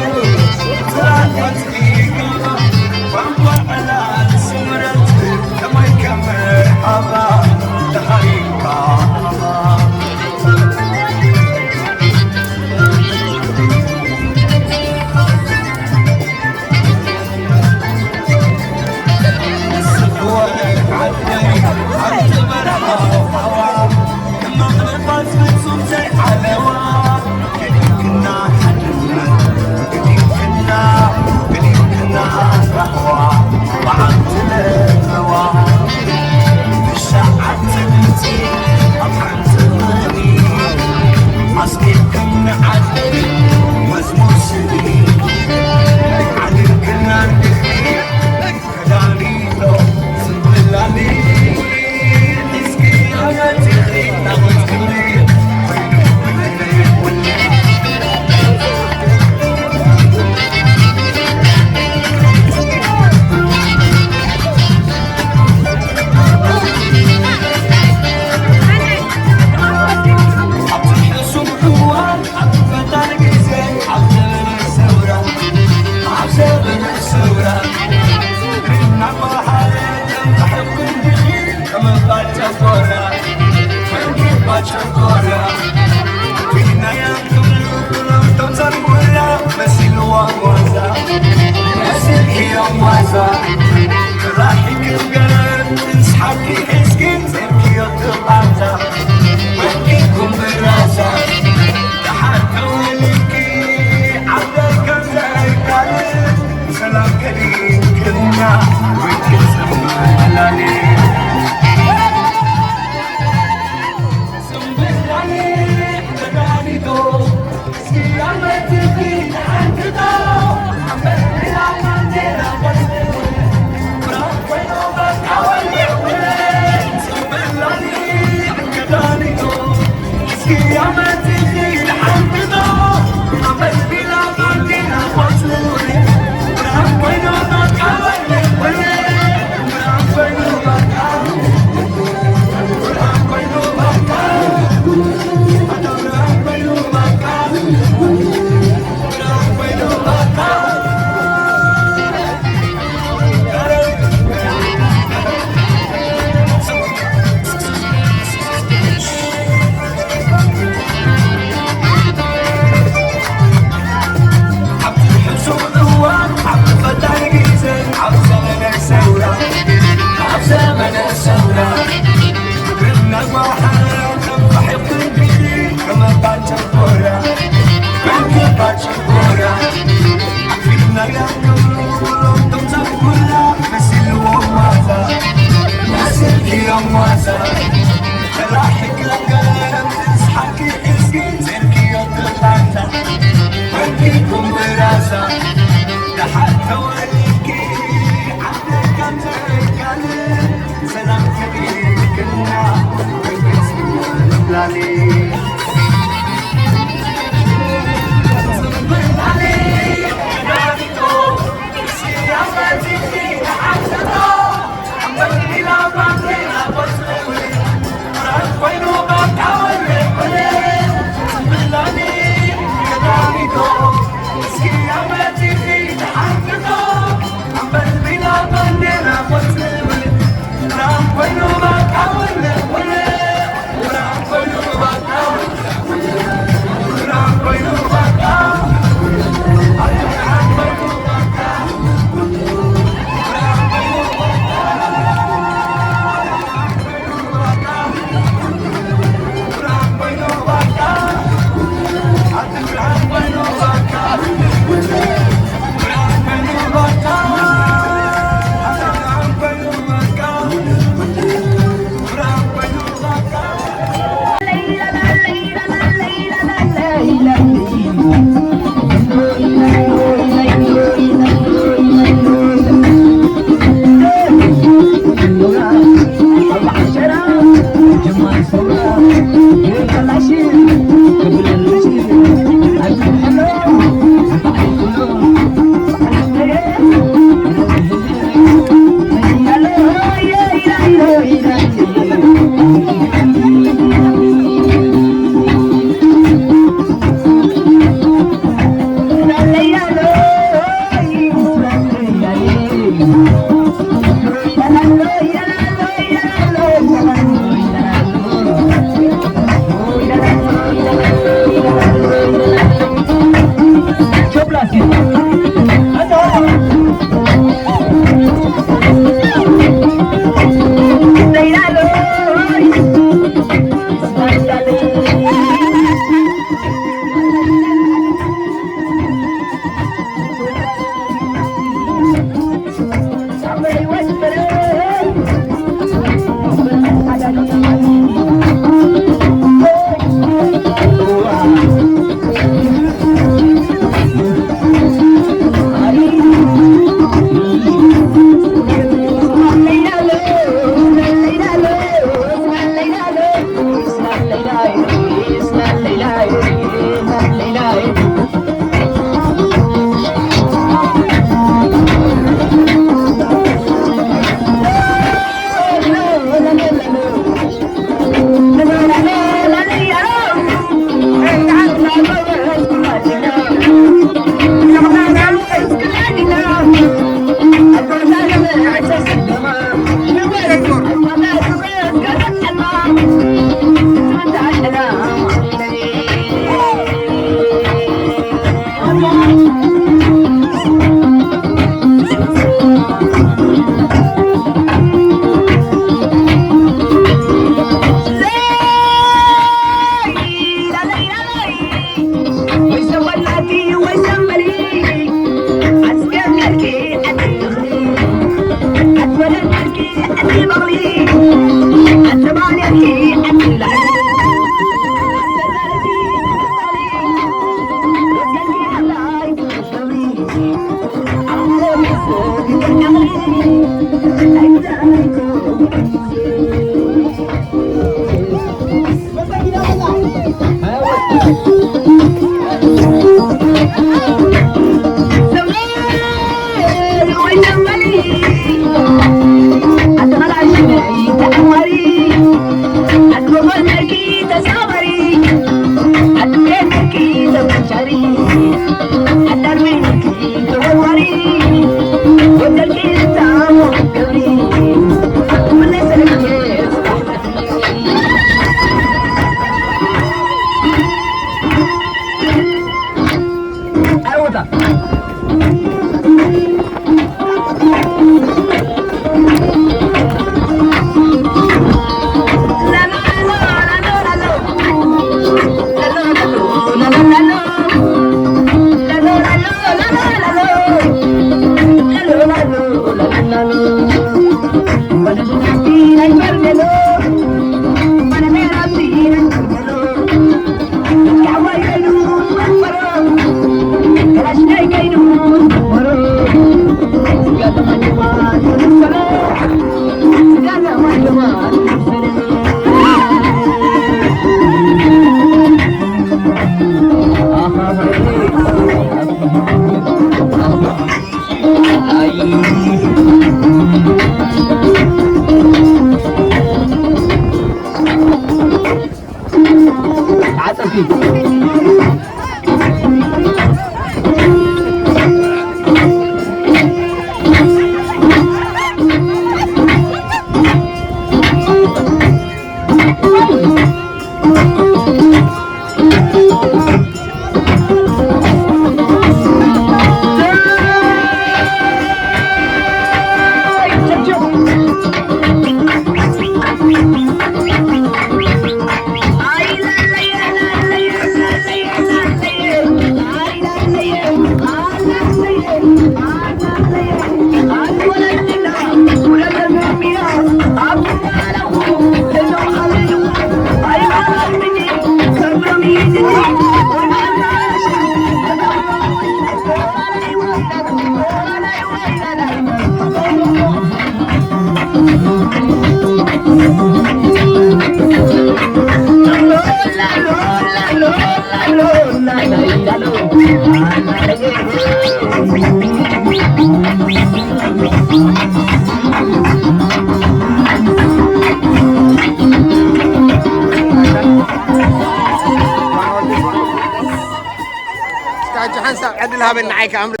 እስከ ሕጂ ሓንሳብ ዕድል ሃበኒ፣ ንዓይ ከኣ ኣምር-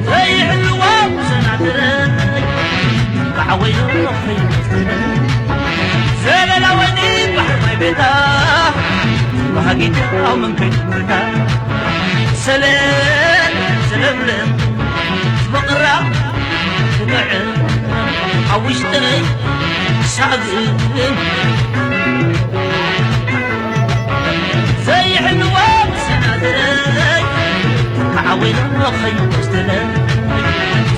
ዘይሕልዋ ሰናድረይ፣ ብዓወይ ከይመስለኒ፣ ዘለላ ወይኒ ባሕሪ ማይ ቤታ፣ ባህጊታ መንከይ ትምርካ፣ ሰለ-፣ ሰለምለም፣ ፍቕራ ትግዕም፣ ኣብ ውሽጠይ ሳግም። ዘይሕልዋ ሰናድረይ፣ ክዓወይና ኸይወስደለይ፣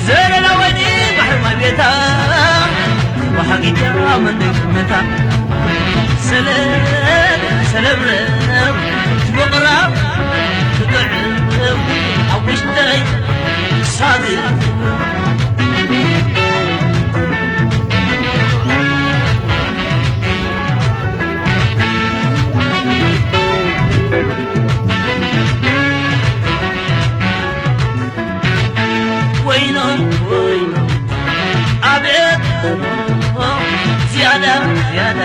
ዘለላ ወይኒ ባሕሪ ማይ ቤታ፣ ወሃጊታ መንደይ መታ፣ ሰለ-፣ ሰለምለም፣ ፍቕራ ትጥዕም፣ ኣብ ውሽጠይ ሳግም። ወይኖ ወይኖ ኣቤት ዝያዳ ዝያዳ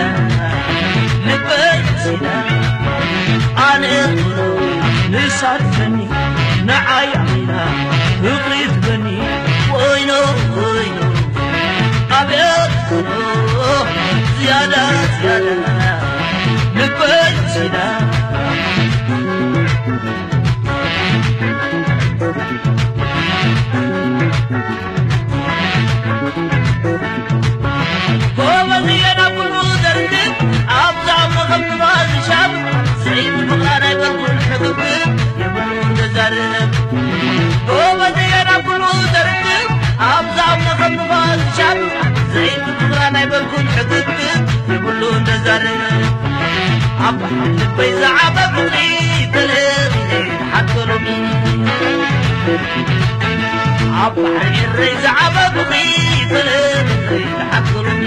ልበይ ሲዳ ኣነ ንሳ ትፈኒ ንዓይ ዓይና ፍቕሪ ትበኒ ወይኖ ወይኖ ኣቤት ዝያዳ ዝያዳ ልበይ ሲዳ ጎበዝ እየ ናብ ኩሉ ዘርግብ ኣብዛ መኸምባ ዝሻብ ስዒት ፍቕራ ናይ በርኩን ሕግብ የብሉ እንደዛርብ ጎበዝ እየ ናብ ኩሉ ዘርግብ ኣብዛ መኸምባ ዝሻብ ስዒት ፍቕራ ናይ በርኩን ሕግብ የብሉ እንደዛርብ ኣብ ልበይ ዝዓበ ፍቕሪ ተለሚነ ሓቀሎሚ ኣብ ባሕሪ ኤረይ ዝዓበ ፍቕሪ ተለሚነ ሓቀሎሚ